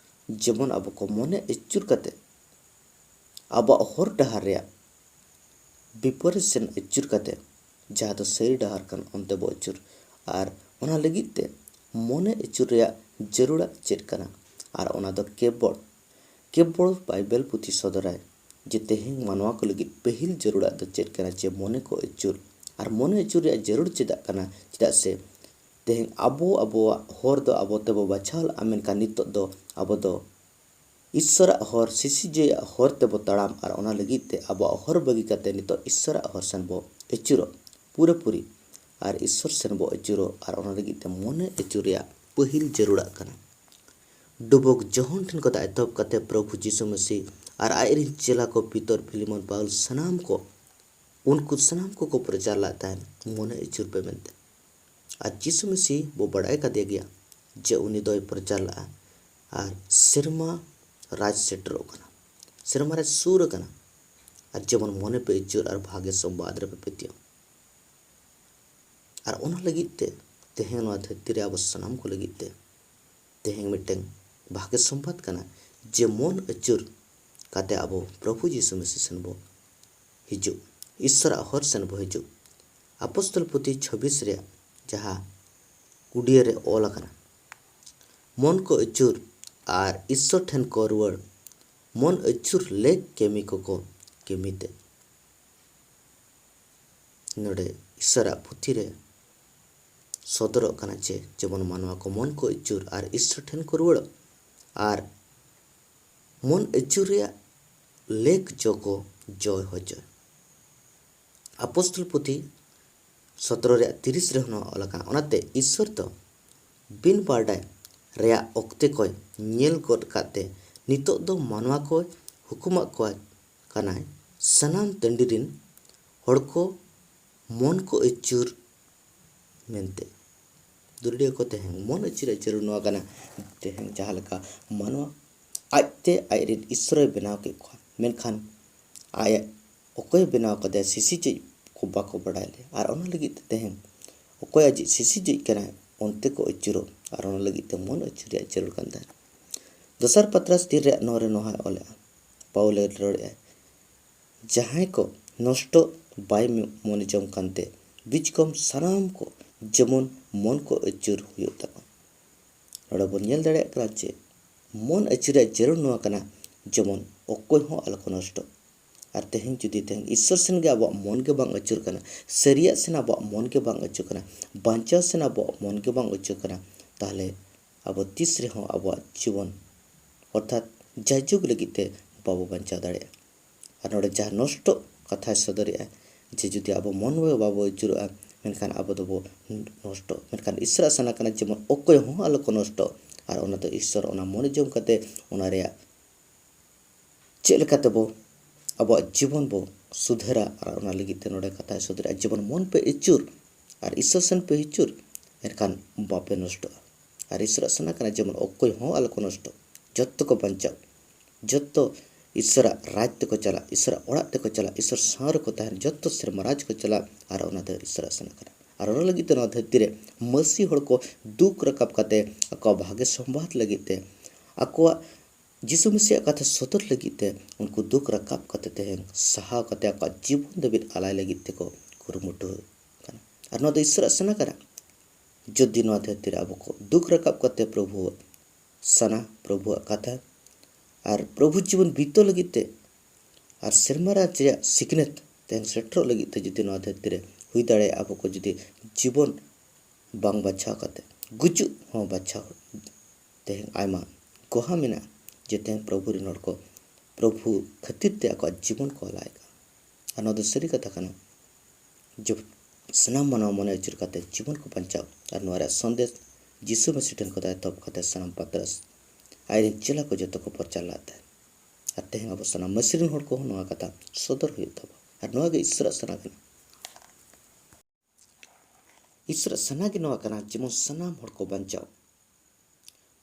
ᱡᱮᱢᱚᱱ ᱟᱵᱚ ᱠᱚ ᱢᱚᱱᱮ ᱟᱹᱪᱩᱨ ᱠᱟᱛᱮ ᱟᱵᱚᱣᱟᱜ ᱦᱚᱨ ᱰᱟᱦᱟᱨ ᱨᱮᱭᱟᱜ ᱵᱤᱯᱚᱨᱤᱛ ᱥᱮᱱ ᱟᱹᱪᱩᱨ ᱠᱟᱛᱮ, ᱡᱟᱦᱟᱸ ᱫᱚ ᱥᱟᱹᱨᱤ ᱰᱟᱦᱟᱨ ᱠᱟᱱ, ᱚᱱᱛᱮ ᱵᱚ ᱟᱹᱪᱩᱨ᱾ ᱟᱨ ᱚᱱᱟ ᱞᱟᱹᱜᱤᱫ ᱛᱮ ᱢᱚᱱᱮ ᱟᱹᱪᱩᱨ ᱨᱮᱭᱟᱜ ᱡᱟᱹᱨᱩᱲᱟᱜ ᱪᱮᱫ ᱠᱟᱱᱟ? ᱟᱨ ᱚᱱᱟ ᱫᱚ ᱠᱮᱵᱚᱞ, ᱠᱮᱵᱚᱞ ᱵᱟᱭᱵᱮᱞ ᱯᱩᱛᱷᱤ ᱥᱚᱫᱚᱨᱟᱭ ᱡᱮ ᱛᱮᱦᱮᱧ ᱢᱟᱱᱣᱟ ᱠᱚ ᱞᱟᱹᱜᱤᱫ ᱯᱟᱹᱦᱤᱞ ᱡᱟᱹᱨᱩᱲᱟᱜ ᱫᱚ ᱪᱮᱫ ᱠᱟᱱᱟ, ᱡᱮ ᱢᱚᱱᱮ ᱠᱚ ᱟᱹᱪᱩᱨ᱾ ᱟᱨ ᱢᱚᱱᱮ ᱟᱹᱪᱩᱨ ᱨᱮᱭᱟᱜ ᱡᱟᱹᱨᱩᱲ ᱪᱮᱫᱟᱜ ᱠᱟᱱᱟ? ᱪᱮᱫᱟᱜ ᱥᱮ ᱛᱮᱦᱮᱧ ᱟᱵᱚ ᱟᱵᱚᱣᱟᱜ ᱦᱚᱨ ᱫᱚ ᱟᱵᱚ ᱛᱮᱵᱚ ᱵᱟᱪᱷᱟᱣ ᱞᱮᱫᱼᱟ, ᱢᱮᱱᱠᱷᱟᱱ ᱱᱤᱛᱚᱜ ᱫᱚ ᱟᱵᱚ ᱫᱚ ᱤᱥᱥᱚᱨᱟᱜ ᱦᱚᱨ, ᱥᱤᱥᱤᱡᱟᱹᱭᱟᱜ ᱦᱚᱨ ᱛᱮᱵᱚ ᱛᱟᱲᱟᱢ᱾ ᱟᱨ ᱚᱱᱟ ᱞᱟᱹᱜᱤᱫ ᱛᱮ ᱟᱵᱚᱣᱟᱜ ᱦᱚᱨ ᱵᱟᱹᱜᱤ ᱠᱟᱛᱮ ᱱᱤᱛᱚᱜ ᱤᱥᱥᱚᱨᱟᱜ ᱦᱚᱨ ᱥᱮᱱ ᱵᱚ ᱟᱹᱪᱩᱨᱚᱜ ᱯᱩᱨᱟᱹᱯᱩᱨᱤ᱾ ᱟᱨ ᱤᱥᱥᱚᱨ ᱥᱮᱱ ᱵᱚ ᱟᱹᱪᱩᱨᱚᱜ, ᱟᱨ ᱚᱱᱟ ᱞᱟᱹᱜᱤᱫ ᱛᱮ ᱢᱚᱱᱮ ᱟᱹᱪᱩᱨ ᱨᱮᱭᱟᱜ ᱯᱟᱹᱦᱤᱞ ᱡᱟᱹᱨᱩᱲᱟᱜ ᱠᱟᱱᱟ᱾ ᱰᱩᱵᱩᱠ ᱡᱚᱦᱚᱱ ᱴᱷᱮᱱ ᱠᱷᱚᱱ ᱮᱛᱚᱦᱚᱵ ᱠᱟᱛᱮ ᱯᱨᱚᱵᱷᱩ ᱡᱤᱥᱩ ᱢᱟᱹᱥᱤ ᱟᱨ ᱟᱡ ᱨᱮᱱ ᱪᱮᱞᱟ ᱠᱚ ᱯᱤᱛᱚᱨ, ᱯᱷᱤᱞᱤᱢᱚᱱ, ᱯᱟᱣᱩᱞ, ᱥᱟᱱᱟᱢ ᱠᱚ, ᱩᱱᱠᱩ ᱥᱟᱱᱟᱢ ᱠᱚᱠᱚ ᱯᱨᱚᱪᱟᱨ ᱞᱮᱫ ᱛᱟᱦᱮᱸᱫ, ᱢᱚᱱᱮ ᱟᱹᱪᱩᱨ ᱯᱮ ᱢᱮᱱᱛᱮ᱾ ᱟᱨ ᱡᱤᱥᱩ ᱢᱟᱹᱥᱤ ᱵᱚ ᱵᱟᱲᱟᱭ ᱠᱟᱫᱮ ᱜᱮᱭᱟ ᱡᱮ ᱩᱱᱤ ᱫᱚᱭ ᱯᱨᱚᱪᱟᱨ ᱞᱮᱫᱼᱟ ᱟᱨ ᱥᱮᱨᱢᱟ ᱨᱟᱡᱽ ᱥᱮᱴᱮᱨᱚᱜ ᱠᱟᱱᱟ, ᱥᱮᱨᱢᱟ ᱨᱟᱡᱽ ᱥᱩᱨ ᱟᱠᱟᱱᱟ᱾ ᱟᱨ ᱡᱮᱢᱚᱱ ᱢᱚᱱᱮ ᱯᱮ ᱟᱹᱪᱩᱨ ᱟᱨ ᱵᱷᱟᱜᱮ ᱥᱚᱢᱵᱟᱫ ᱨᱮᱯᱮ ᱯᱟᱹᱛᱭᱟᱹᱣ᱾ ᱟᱨ ᱚᱱᱟ ᱞᱟᱹᱜᱤᱫ ᱛᱮ ᱛᱮᱦᱮᱧ ᱱᱚᱣᱟ ᱫᱷᱟᱹᱨᱛᱤ ᱨᱮ ᱟᱵᱚ ᱥᱟᱱᱟᱢ ᱠᱚ ᱞᱟᱹᱜᱤᱫ ᱛᱮ ᱛᱮᱦᱮᱧ ᱢᱤᱫᱴᱟᱝ ᱵᱷᱟᱜᱮ ᱥᱚᱢᱵᱟᱫ ᱠᱟᱱᱟ ᱡᱮ ᱢᱚᱱ ᱟᱹᱪᱩᱨ ᱠᱟᱛᱮ ᱟᱵᱚ ᱯᱨᱚᱵᱷᱩ ᱡᱤᱥᱩ ᱢᱟᱹᱥᱤ ᱥᱮᱱ ᱵᱚ ᱦᱤᱡᱩᱜ, ᱤᱥᱥᱚᱨᱟᱜ ᱦᱚᱨ ᱥᱮᱱ ᱵᱚ ᱦᱤᱡᱩᱜ᱾ ᱟᱯᱚᱥᱛᱚᱞ ᱯᱩᱛᱷᱤ ᱪᱷᱚᱵᱵᱤᱥ ᱨᱮᱭᱟᱜ ᱡᱟᱦᱟᱸ ᱠᱩᱰᱤᱭᱟᱹ ᱨᱮ ᱚᱞ ᱟᱠᱟᱱᱟ, ᱢᱚᱱ ᱠᱚ ᱟᱹᱪᱩᱨ ᱟᱨ ᱤᱥᱥᱚᱨ ᱴᱷᱮᱱ ᱠᱚ ᱨᱩᱣᱟᱹᱲ, ᱢᱚᱱ ᱟᱹᱪᱩᱨ ᱞᱮᱠ ᱠᱟᱹᱢᱤ ᱠᱚᱠᱚ ᱠᱟᱹᱢᱤ ᱛᱮ᱾ ᱱᱚᱰᱮ ᱤᱥᱥᱚᱨᱟᱜ ᱯᱩᱛᱷᱤ ᱨᱮ ᱥᱚᱫᱚᱨᱚᱜ ᱠᱟᱱᱟ ᱡᱮ ᱡᱮᱢᱚᱱ ᱢᱟᱱᱣᱟ ᱠᱚ ᱢᱚᱱ ᱠᱚ ᱟᱹᱪᱩᱨ ᱟᱨ ᱤᱥᱥᱚᱨ ᱴᱷᱮᱱ ᱠᱚ ᱨᱩᱣᱟᱹᱲᱚᱜ, ᱟᱨ ᱢᱚᱱ ᱟᱹᱪᱩᱨ ᱨᱮᱭᱟᱜ ᱞᱮᱠ ᱡᱚ ᱠᱚ ᱡᱚᱭ ᱦᱚᱪᱚᱭ᱾ ᱟᱯᱚᱥᱛᱚᱞ ᱯᱩᱛᱷᱤ ᱥᱚᱛᱨᱚ ᱨᱮᱭᱟᱜ ᱛᱤᱨᱤᱥ ᱨᱮᱦᱚᱸ ᱱᱚᱣᱟ ᱚᱞ ᱟᱠᱟᱱᱟ, ᱚᱱᱟᱛᱮ ᱤᱥᱥᱚᱨ ᱫᱚ ᱵᱤᱱ ᱵᱟᱰᱟᱭ ᱨᱮᱭᱟᱜ ᱚᱠᱛᱮ ᱠᱚᱭ ᱧᱮᱞ ᱜᱚᱫ ᱠᱟᱫ ᱛᱮ ᱱᱤᱛᱚᱜ ᱫᱚ ᱢᱟᱱᱣᱟ ᱠᱚᱭ ᱦᱩᱠᱩᱢᱟᱜ ᱠᱚᱣᱟ ᱠᱟᱱᱟᱭ, ᱥᱟᱱᱟᱢ ᱴᱟᱺᱰᱤ ᱨᱤᱱ ᱦᱚᱲ ᱠᱚ ᱢᱚᱱ ᱠᱚ ᱟᱹᱪᱩᱨ ᱢᱮᱱᱛᱮ᱾ ᱫᱩᱞᱟᱹᱲᱤᱭᱟᱹ ᱠᱚ, ᱛᱮᱦᱮᱧ ᱢᱚᱱ ᱟᱹᱪᱩᱨ ᱨᱮᱭᱟᱜ ᱡᱟᱹᱨᱩᱲ ᱱᱚᱣᱟ ᱠᱟᱱᱟ᱾ ᱛᱮᱦᱮᱧ ᱡᱟᱦᱟᱸ ᱞᱮᱠᱟ ᱢᱟᱱᱣᱟ ᱟᱡᱛᱮ ᱟᱡᱨᱮᱱ ᱤᱥᱥᱚᱨᱮ ᱵᱮᱱᱟᱣ ᱠᱮᱫ ᱠᱚᱣᱟ, ᱢᱮᱱᱠᱷᱟᱱ ᱟᱡ ᱚᱠᱚᱭᱮ ᱵᱮᱱᱟᱣ ᱠᱟᱫᱮᱭᱟ, ᱥᱤᱥᱤᱡᱤᱡ ᱠᱚ ᱵᱟᱠᱚ ᱵᱟᱰᱟᱭ ᱞᱮᱭᱟ᱾ ᱟᱨ ᱚᱱᱟ ᱞᱟᱹᱜᱤᱫ ᱛᱮ ᱛᱮᱦᱮᱧ ᱚᱠᱚᱭ ᱟᱡᱤᱡ ᱥᱤᱥᱤᱡᱤᱡ ᱠᱟᱱᱟᱭ, ᱚᱱᱛᱮ ᱠᱚ ᱟᱹᱪᱩᱨᱚᱜ, ᱟᱨ ᱚᱱᱟ ᱞᱟᱹᱜᱤᱫ ᱛᱮ ᱢᱚᱱ ᱟᱹᱪᱩᱨ ᱨᱮᱭᱟᱜ ᱡᱟᱹᱨᱩᱲ ᱠᱟᱱ ᱛᱟᱦᱮᱸᱫ᱾ ᱫᱚᱥᱟᱨ ᱯᱟᱛᱨᱟᱥ ᱛᱤᱱ ᱨᱮᱭᱟᱜ ᱱᱚ ᱨᱮ ᱱᱚᱣᱟᱭ ᱚᱞᱮᱜᱼᱟ, ᱯᱟᱣᱩᱞᱮ ᱨᱚᱲᱮᱜᱼᱟ, ᱡᱟᱦᱟᱸᱭ ᱠᱚ ᱱᱚᱥᱴᱚᱜ ᱵᱟᱭ ᱢᱚᱱᱮ ᱡᱚᱝ ᱠᱟᱱᱛᱮ ᱵᱤᱪᱠᱚᱢ ᱥᱟᱱᱟᱢ ᱠᱚ ᱡᱮᱢᱚᱱ ᱢᱚᱱ ᱠᱚ ᱟᱹᱪᱩᱨ ᱦᱩᱭᱩᱜ ᱛᱟᱠᱚ᱾ ᱱᱚᱰᱮ ᱵᱚᱱ ᱧᱮᱞ ᱫᱟᱲᱮᱭᱟᱜ ᱠᱟᱱᱟ ᱡᱮ ᱢᱚᱱ ᱟᱹᱪᱩᱨ ᱨᱮᱭᱟᱜ ᱡᱟᱹᱨᱩᱲ ᱱᱚᱣᱟ ᱠᱟᱱᱟ, ᱡᱮᱢᱚᱱ ᱚᱠᱚᱭ ᱦᱚᱸ ᱟᱞᱚ ᱠᱚ ᱱᱚᱥᱴᱚᱜ᱾ ᱟᱨ ᱛᱮᱦᱮᱧ ᱡᱩᱫᱤ ᱛᱮᱦᱮᱧ ᱤᱥᱥᱚᱨ ᱥᱮᱱ ᱜᱮ ᱟᱵᱚᱣᱟᱜ ᱢᱚᱱ ᱜᱮ ᱵᱟᱝ ᱟᱹᱪᱩᱨ ᱠᱟᱱᱟ, ᱥᱟᱹᱨᱤᱭᱟᱜ ᱥᱮᱱ ᱟᱵᱚᱣᱟᱜ ᱢᱚᱱ ᱜᱮ ᱵᱟᱝ ᱟᱹᱪᱩᱨ ᱠᱟᱱᱟ, ᱵᱟᱧᱪᱟᱣ ᱥᱮᱱ ᱟᱵᱚᱣᱟᱜ ᱢᱚᱱ ᱜᱮ ᱵᱟᱝ ᱟᱹᱪᱩᱨ ᱠᱟᱱᱟ, ᱛᱟᱦᱚᱞᱮ ᱟᱵᱚ ᱛᱤᱥ ᱨᱮᱦᱚᱸ ᱟᱵᱚᱣᱟᱜ ᱡᱤᱵᱚᱱ ᱚᱨᱛᱷᱟᱛ ᱡᱟᱭᱡᱩᱜᱽ ᱞᱟᱹᱜᱤᱫ ᱛᱮ ᱵᱟᱵᱚ ᱵᱟᱧᱪᱟᱣ ᱫᱟᱲᱮᱭᱟᱜᱼᱟ᱾ ᱟᱨ ᱱᱚᱰᱮ ᱡᱟᱦᱟᱸ ᱱᱚᱥᱴᱚᱜ ᱠᱟᱛᱷᱟᱭ ᱥᱚᱫᱚᱨᱮᱜᱼᱟ, ᱡᱮ ᱡᱩᱫᱤ ᱟᱵᱚ ᱢᱚᱱ ᱵᱟᱵᱚ ᱟᱹᱪᱩᱨᱚᱜᱼᱟ, ᱢᱮᱱᱠᱷᱟᱱ ᱟᱵᱚ ᱫᱚᱵᱚ ᱱᱚᱥᱴᱚᱜ᱾ ᱢᱮᱱᱠᱷᱟᱱ ᱤᱥᱥᱚᱨᱟᱜ ᱥᱟᱱᱟ ᱠᱟᱱᱟ ᱡᱮᱢᱚᱱ ᱚᱠᱚᱭ ᱦᱚᱸ ᱟᱞᱚ ᱠᱚ ᱱᱚᱥᱴᱚᱜ᱾ ᱟᱨ ᱚᱱᱟ ᱫᱚ ᱤᱥᱥᱚᱨ ᱚᱱᱟ ᱢᱚᱱᱮ ᱡᱚᱝ ᱠᱟᱛᱮ ᱚᱱᱟ ᱨᱮᱭᱟᱜ ᱪᱮᱫ ᱞᱮᱠᱟ ᱛᱮᱵᱚ ᱟᱵᱚᱣᱟᱜ ᱡᱤᱵᱚᱱ ᱵᱚ ᱥᱩᱫᱷᱟᱹᱨᱟ, ᱟᱨ ᱚᱱᱟ ᱞᱟᱹᱜᱤᱫ ᱛᱮ ᱱᱚᱰᱮ ᱠᱟᱛᱷᱟᱭ ᱥᱚᱫᱚᱨᱮᱜᱼᱟ, ᱡᱮᱢᱚᱱ ᱢᱚᱱ ᱯᱮ ᱟᱹᱪᱩᱨ ᱟᱨ ᱤᱥᱥᱚᱨ ᱥᱮᱱ ᱯᱮ ᱟᱹᱪᱩᱨ, ᱮᱱᱠᱷᱟᱱ ᱵᱟᱯᱮ ᱱᱚᱥᱴᱚᱜᱼᱟ᱾ ᱟᱨ ᱤᱥᱥᱚᱨᱟᱜ ᱥᱟᱱᱟ ᱠᱟᱱᱟ ᱡᱮᱢᱚᱱ ᱚᱠᱚᱭ ᱦᱚᱸ ᱟᱞᱚ ᱠᱚ ᱱᱚᱥᱴᱚᱜ, ᱡᱚᱛᱚ ᱠᱚ ᱵᱟᱧᱪᱟᱣ, ᱡᱚᱛᱚ ᱤᱥᱥᱚᱨᱟᱜ ᱨᱟᱡᱽ ᱛᱮᱠᱚ ᱪᱟᱞᱟᱜ, ᱤᱥᱥᱚᱨᱟᱜ ᱚᱲᱟᱜ ᱛᱮᱠᱚ ᱪᱟᱞᱟᱜ, ᱤᱥᱥᱚᱨ ᱥᱟᱶ ᱨᱮᱠᱚ ᱛᱟᱦᱮᱱ, ᱡᱚᱛᱚ ᱥᱮᱨᱢᱟ ᱨᱟᱡᱽ ᱠᱚ ᱪᱟᱞᱟᱜ᱾ ᱟᱨ ᱚᱱᱟ ᱫᱚ ᱤᱥᱥᱚᱨᱟᱜ ᱥᱟᱱᱟ ᱠᱟᱱᱟ᱾ ᱟᱨ ᱚᱱᱟ ᱞᱟᱹᱜᱤᱫ ᱛᱮ ᱱᱚᱣᱟ ᱫᱷᱟᱹᱨᱛᱤ ᱨᱮ ᱢᱟᱹᱥᱤ ᱦᱚᱲ ᱠᱚ ᱫᱩᱠ ᱨᱟᱠᱟᱵ ᱠᱟᱛᱮ ᱟᱠᱚᱣᱟᱜ ᱵᱷᱟᱜᱮ ᱥᱚᱢᱵᱟᱫ ᱞᱟᱹᱜᱤᱫ ᱛᱮ, ᱟᱠᱚᱣᱟᱜ ᱡᱤᱥᱩ ᱢᱮᱥᱤᱭᱟᱜ ᱠᱟᱛᱷᱟ ᱥᱚᱫᱚᱨ ᱞᱟᱹᱜᱤᱫ ᱛᱮ ᱩᱱᱠᱩ ᱫᱩᱠ ᱨᱟᱠᱟᱵ ᱠᱟᱛᱮ ᱛᱮᱦᱮᱧ ᱥᱟᱦᱟᱣ ᱠᱟᱛᱮ ᱟᱠᱚᱣᱟᱜ ᱡᱤᱵᱚᱱ ᱫᱷᱟᱹᱵᱤᱡ ᱟᱞᱟᱭ ᱞᱟᱹᱜᱤᱫ ᱛᱮᱠᱚ ᱠᱩᱨᱩᱢᱩᱴᱩ ᱠᱟᱱᱟ᱾ ᱟᱨ ᱱᱚᱣᱟ ᱫᱚ ᱤᱥᱥᱚᱨᱟᱜ ᱥᱟᱱᱟ ᱠᱟᱱᱟ᱾ ᱡᱩᱫᱤ ᱱᱚᱣᱟ ᱫᱷᱟᱹᱨᱛᱤ ᱨᱮ ᱟᱵᱚ ᱠᱚ ᱫᱩᱠ ᱨᱟᱠᱟᱵ ᱠᱟᱛᱮ ᱯᱨᱚᱵᱷᱩᱣᱟᱜ ᱥᱟᱱᱟ, ᱯᱨᱚᱵᱷᱩᱣᱟᱜ ᱠᱟᱛᱷᱟ ᱟᱨ ᱯᱨᱚᱵᱷᱩ ᱡᱤᱵᱚᱱ ᱵᱤᱛᱟᱹᱣ ᱞᱟᱹᱜᱤᱫ ᱛᱮ ᱟᱨ ᱥᱮᱨᱢᱟ ᱨᱟᱡᱽ ᱨᱮᱭᱟᱜ ᱥᱤᱠᱷᱱᱟᱹᱛ ᱛᱮᱦᱮᱧ ᱥᱮᱴᱮᱨᱚᱜ ᱞᱟᱹᱜᱤᱫ ᱛᱮ ᱡᱩᱫᱤ ᱱᱚᱣᱟ ᱫᱷᱟᱹᱨᱛᱤ ᱨᱮ ᱦᱩᱭ ᱫᱟᱲᱮᱭᱟᱜᱼᱟ, ᱟᱵᱚ ᱠᱚ ᱡᱩᱫᱤ ᱡᱤᱵᱚᱱ ᱵᱟᱝ ᱵᱟᱪᱷᱟᱣ ᱠᱟᱛᱮ ᱜᱩᱡᱩᱜ ᱦᱚᱸ ᱵᱟᱪᱷᱟᱣ, ᱛᱮᱦᱮᱧ ᱟᱭᱢᱟ ᱜᱚᱦᱟ ᱢᱮᱱᱟᱜᱼᱟ ᱡᱮ ᱛᱮᱦᱮᱧ ᱯᱨᱚᱵᱷᱩ ᱨᱮᱱ ᱦᱚᱲ ᱠᱚ ᱯᱨᱚᱵᱷᱩ ᱠᱷᱟᱹᱛᱤᱨ ᱛᱮ ᱟᱠᱚᱣᱟᱜ ᱡᱤᱵᱚᱱ ᱠᱚ ᱟᱞᱟᱭ ᱠᱟᱱᱟ᱾ ᱟᱨ ᱱᱚᱣᱟ ᱫᱚ ᱥᱟᱹᱨᱤ ᱠᱟᱛᱷᱟ ᱠᱟᱱᱟ ᱡᱮ ᱥᱟᱱᱟᱢ ᱢᱟᱱᱣᱟ ᱢᱚᱱᱮ ᱟᱹᱪᱩᱨ ᱠᱟᱛᱮ ᱡᱤᱵᱚᱱ ᱠᱚ ᱵᱟᱧᱪᱟᱣ᱾ ᱟᱨ ᱱᱚᱣᱟ ᱨᱮᱭᱟᱜ ᱥᱚᱱᱫᱮᱥ ᱡᱤᱥᱩ ᱢᱟᱹᱥᱤ ᱴᱷᱮᱱ ᱠᱷᱚᱱ ᱮᱛᱚᱦᱚᱵ ᱠᱟᱛᱮ ᱥᱟᱱᱟᱢ ᱯᱟᱛᱨᱟᱥ ᱟᱡ ᱨᱮᱱ ᱪᱮᱞᱟ ᱠᱚ ᱡᱚᱛᱚ ᱠᱚ ᱯᱨᱚᱪᱟᱨ ᱞᱮᱫ ᱛᱟᱦᱮᱸᱫ᱾ ᱟᱨ ᱛᱮᱦᱮᱧ ᱟᱵᱚ ᱥᱟᱱᱟᱢ ᱢᱟᱹᱥᱤ ᱨᱮᱱ ᱦᱚᱲ ᱠᱚᱦᱚᱸ ᱱᱚᱣᱟ ᱠᱟᱛᱷᱟ ᱥᱚᱫᱚᱨ ᱦᱩᱭᱩᱜ ᱛᱟᱵᱚᱱᱟ᱾ ᱟᱨ ᱱᱚᱣᱟ ᱜᱮ ᱤᱥᱥᱚᱨᱟᱜ ᱥᱟᱱᱟ ᱠᱟᱱᱟ᱾ ᱤᱥᱚᱨᱟᱜ ᱥᱟᱱᱟ ᱜᱮ ᱱᱚᱣᱟ ᱠᱟᱱᱟ, ᱡᱮᱢᱚᱱ ᱥᱟᱱᱟᱢ ᱦᱚᱲ ᱠᱚ ᱵᱟᱧᱪᱟᱣ᱾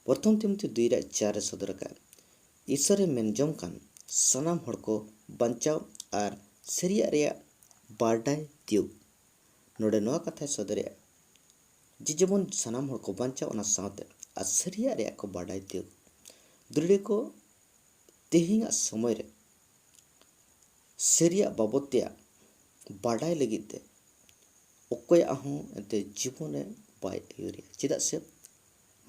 ᱯᱨᱚᱛᱷᱚᱢ ᱛᱤᱢᱚᱛᱷᱤ ᱫᱩᱭ ᱨᱮᱭᱟᱜ ᱪᱟᱨ ᱨᱮ ᱥᱚᱫᱚᱨ ᱟᱠᱟᱫ, ᱤᱥᱚᱨᱮ ᱢᱮᱱ ᱡᱚᱝ ᱠᱟᱱ ᱥᱟᱱᱟᱢ ᱦᱚᱲ ᱠᱚ ᱵᱟᱧᱪᱟᱣ ᱟᱨ ᱥᱟᱹᱨᱤᱭᱟᱜ ᱨᱮᱭᱟᱜ ᱵᱟᱰᱟᱭ ᱛᱤᱭᱳᱜ᱾ ᱱᱚᱰᱮ ᱱᱚᱣᱟ ᱠᱟᱛᱷᱟᱭ ᱥᱚᱫᱚᱨᱮᱜᱼᱟ ᱡᱮ ᱡᱮᱢᱚᱱ ᱥᱟᱱᱟᱢ ᱦᱚᱲ ᱠᱚ ᱵᱟᱧᱪᱟᱣ, ᱚᱱᱟ ᱥᱟᱶᱛᱮ ᱟᱨ ᱥᱟᱹᱨᱤᱭᱟᱜ ᱨᱮᱭᱟᱜ ᱠᱚ ᱵᱟᱰᱟᱭ ᱛᱤᱭᱳᱜ᱾ ᱫᱩᱞᱟᱹᱲᱤᱭᱟᱹ ᱠᱚ, ᱛᱮᱦᱮᱧᱟᱜ ᱥᱚᱢᱚᱭ ᱨᱮ ᱥᱟᱹᱨᱤᱭᱟᱜ ᱵᱟᱵᱚᱫ ᱛᱮᱭᱟᱜ ᱵᱟᱰᱟᱭ ᱞᱟᱹᱜᱤᱫ ᱛᱮ ᱚᱠᱚᱭᱟᱜ ᱦᱚᱸ ᱮᱱᱛᱮ ᱡᱤᱵᱚᱱ ᱨᱮ ᱵᱟᱭ ᱟᱹᱭᱩᱨᱮᱭᱟ᱾ ᱪᱮᱫᱟᱜ ᱥᱮ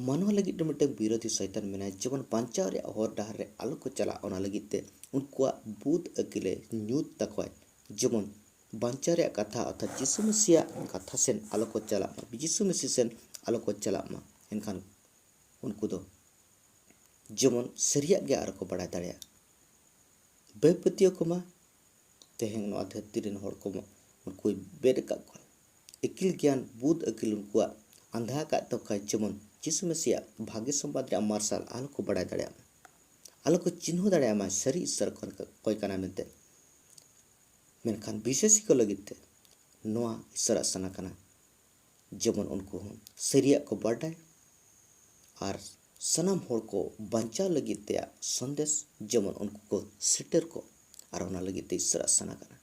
ᱢᱟᱱᱣᱟ ᱞᱟᱹᱜᱤᱫ ᱫᱚ ᱢᱤᱫᱴᱟᱝ ᱵᱤᱨᱳᱫᱷᱤ ᱥᱚᱭᱛᱟᱱ ᱢᱮᱱᱟᱭᱟ, ᱡᱮᱢᱚᱱ ᱵᱟᱧᱪᱟᱣ ᱨᱮᱭᱟᱜ ᱦᱚᱨ ᱰᱟᱦᱟᱨ ᱨᱮ ᱟᱞᱚ ᱠᱚ ᱪᱟᱞᱟᱜ, ᱚᱱᱟ ᱞᱟᱹᱜᱤᱫ ᱛᱮ ᱩᱱᱠᱩᱣᱟᱜ ᱵᱩᱫ ᱟᱹᱠᱤᱞᱮ ᱧᱩᱛ ᱛᱟᱠᱚᱣᱟᱭ, ᱡᱮᱢᱚᱱ ᱵᱟᱧᱪᱟᱣ ᱨᱮᱭᱟᱜ ᱠᱟᱛᱷᱟ ᱚᱨᱛᱷᱟᱛ ᱡᱤᱥᱩ ᱢᱟᱹᱥᱤᱭᱟᱜ ᱠᱟᱛᱷᱟ ᱥᱮᱱ ᱟᱞᱚ ᱠᱚ ᱪᱟᱞᱟᱜ ᱢᱟ, ᱡᱤᱥᱩ ᱢᱟᱹᱥᱤ ᱥᱮᱱ ᱟᱞᱚ ᱠᱚ ᱪᱟᱞᱟᱜ ᱢᱟ᱾ ᱮᱱᱠᱷᱟᱱ ᱩᱱᱠᱩ ᱫᱚ ᱡᱮᱢᱚᱱ ᱥᱟᱹᱨᱤᱭᱟᱜ ᱜᱮ ᱟᱨ ᱠᱚ ᱵᱟᱲᱟᱭ ᱫᱟᱲᱮᱭᱟᱜᱼᱟ᱾ ᱵᱮᱯᱟᱹᱛᱭᱟᱹᱣ ᱠᱚᱢᱟ ᱛᱮᱦᱮᱧ ᱱᱚᱣᱟ ᱫᱷᱟᱹᱨᱛᱤ ᱨᱮᱱ ᱦᱚᱲ ᱠᱚᱢᱟ ᱩᱱᱠᱩᱭ ᱵᱮᱫ ᱟᱠᱟᱫ ᱠᱚᱣᱟ᱾ ᱟᱹᱠᱤᱞ ᱜᱮᱭᱟᱱ ᱵᱩᱫ ᱟᱹᱠᱤᱞ ᱩᱱᱠᱩᱣᱟᱜ ᱟᱸᱫᱷᱟ ᱟᱠᱟᱫ ᱛᱟᱠᱚᱣᱟᱭ, ᱡᱮᱢᱚᱱ ᱡᱤᱥᱩ ᱢᱮᱥᱤᱭᱟᱜ ᱵᱷᱟᱜᱮ ᱥᱚᱢᱵᱟᱫ ᱨᱮᱭᱟᱜ ᱢᱟᱨᱥᱟᱞ ᱟᱞᱚ ᱠᱚ ᱵᱟᱲᱟᱭ ᱫᱟᱲᱮᱭᱟᱜ ᱢᱟ, ᱟᱞᱚ ᱠᱚ ᱪᱤᱱᱦᱟᱹᱣ ᱫᱟᱲᱮᱭᱟᱜ ᱢᱟ ᱥᱟᱹᱨᱤ ᱤᱥᱚᱨ ᱚᱠᱚᱭ ᱠᱟᱱᱟ ᱢᱮᱱᱛᱮ᱾ ᱢᱮᱱᱠᱷᱟᱱ ᱵᱤᱥᱮᱥᱤ ᱠᱚ ᱞᱟᱹᱜᱤᱫ ᱛᱮ ᱱᱚᱣᱟ ᱤᱥᱚᱨᱟᱜ ᱥᱟᱱᱟ ᱠᱟᱱᱟ, ᱡᱮᱢᱚᱱ ᱩᱱᱠᱩ ᱦᱚᱸ ᱥᱟᱹᱨᱤᱭᱟᱜ ᱠᱚ ᱵᱟᱰᱟᱭ ᱟᱨ ᱥᱟᱱᱟᱢ ᱦᱚᱲ ᱠᱚ ᱵᱟᱧᱪᱟᱣ ᱞᱟᱹᱜᱤᱫ ᱛᱮᱭᱟᱜ ᱥᱚᱱᱫᱮᱥ ᱡᱮᱢᱚᱱ ᱩᱱᱠᱩ ᱠᱚ ᱥᱮᱴᱮᱨ ᱠᱚ᱾ ᱟᱨ ᱚᱱᱟ ᱞᱟᱹᱜᱤᱫ ᱛᱮ ᱤᱥᱚᱨᱟᱜ ᱥᱟᱱᱟ ᱠᱟᱱᱟ,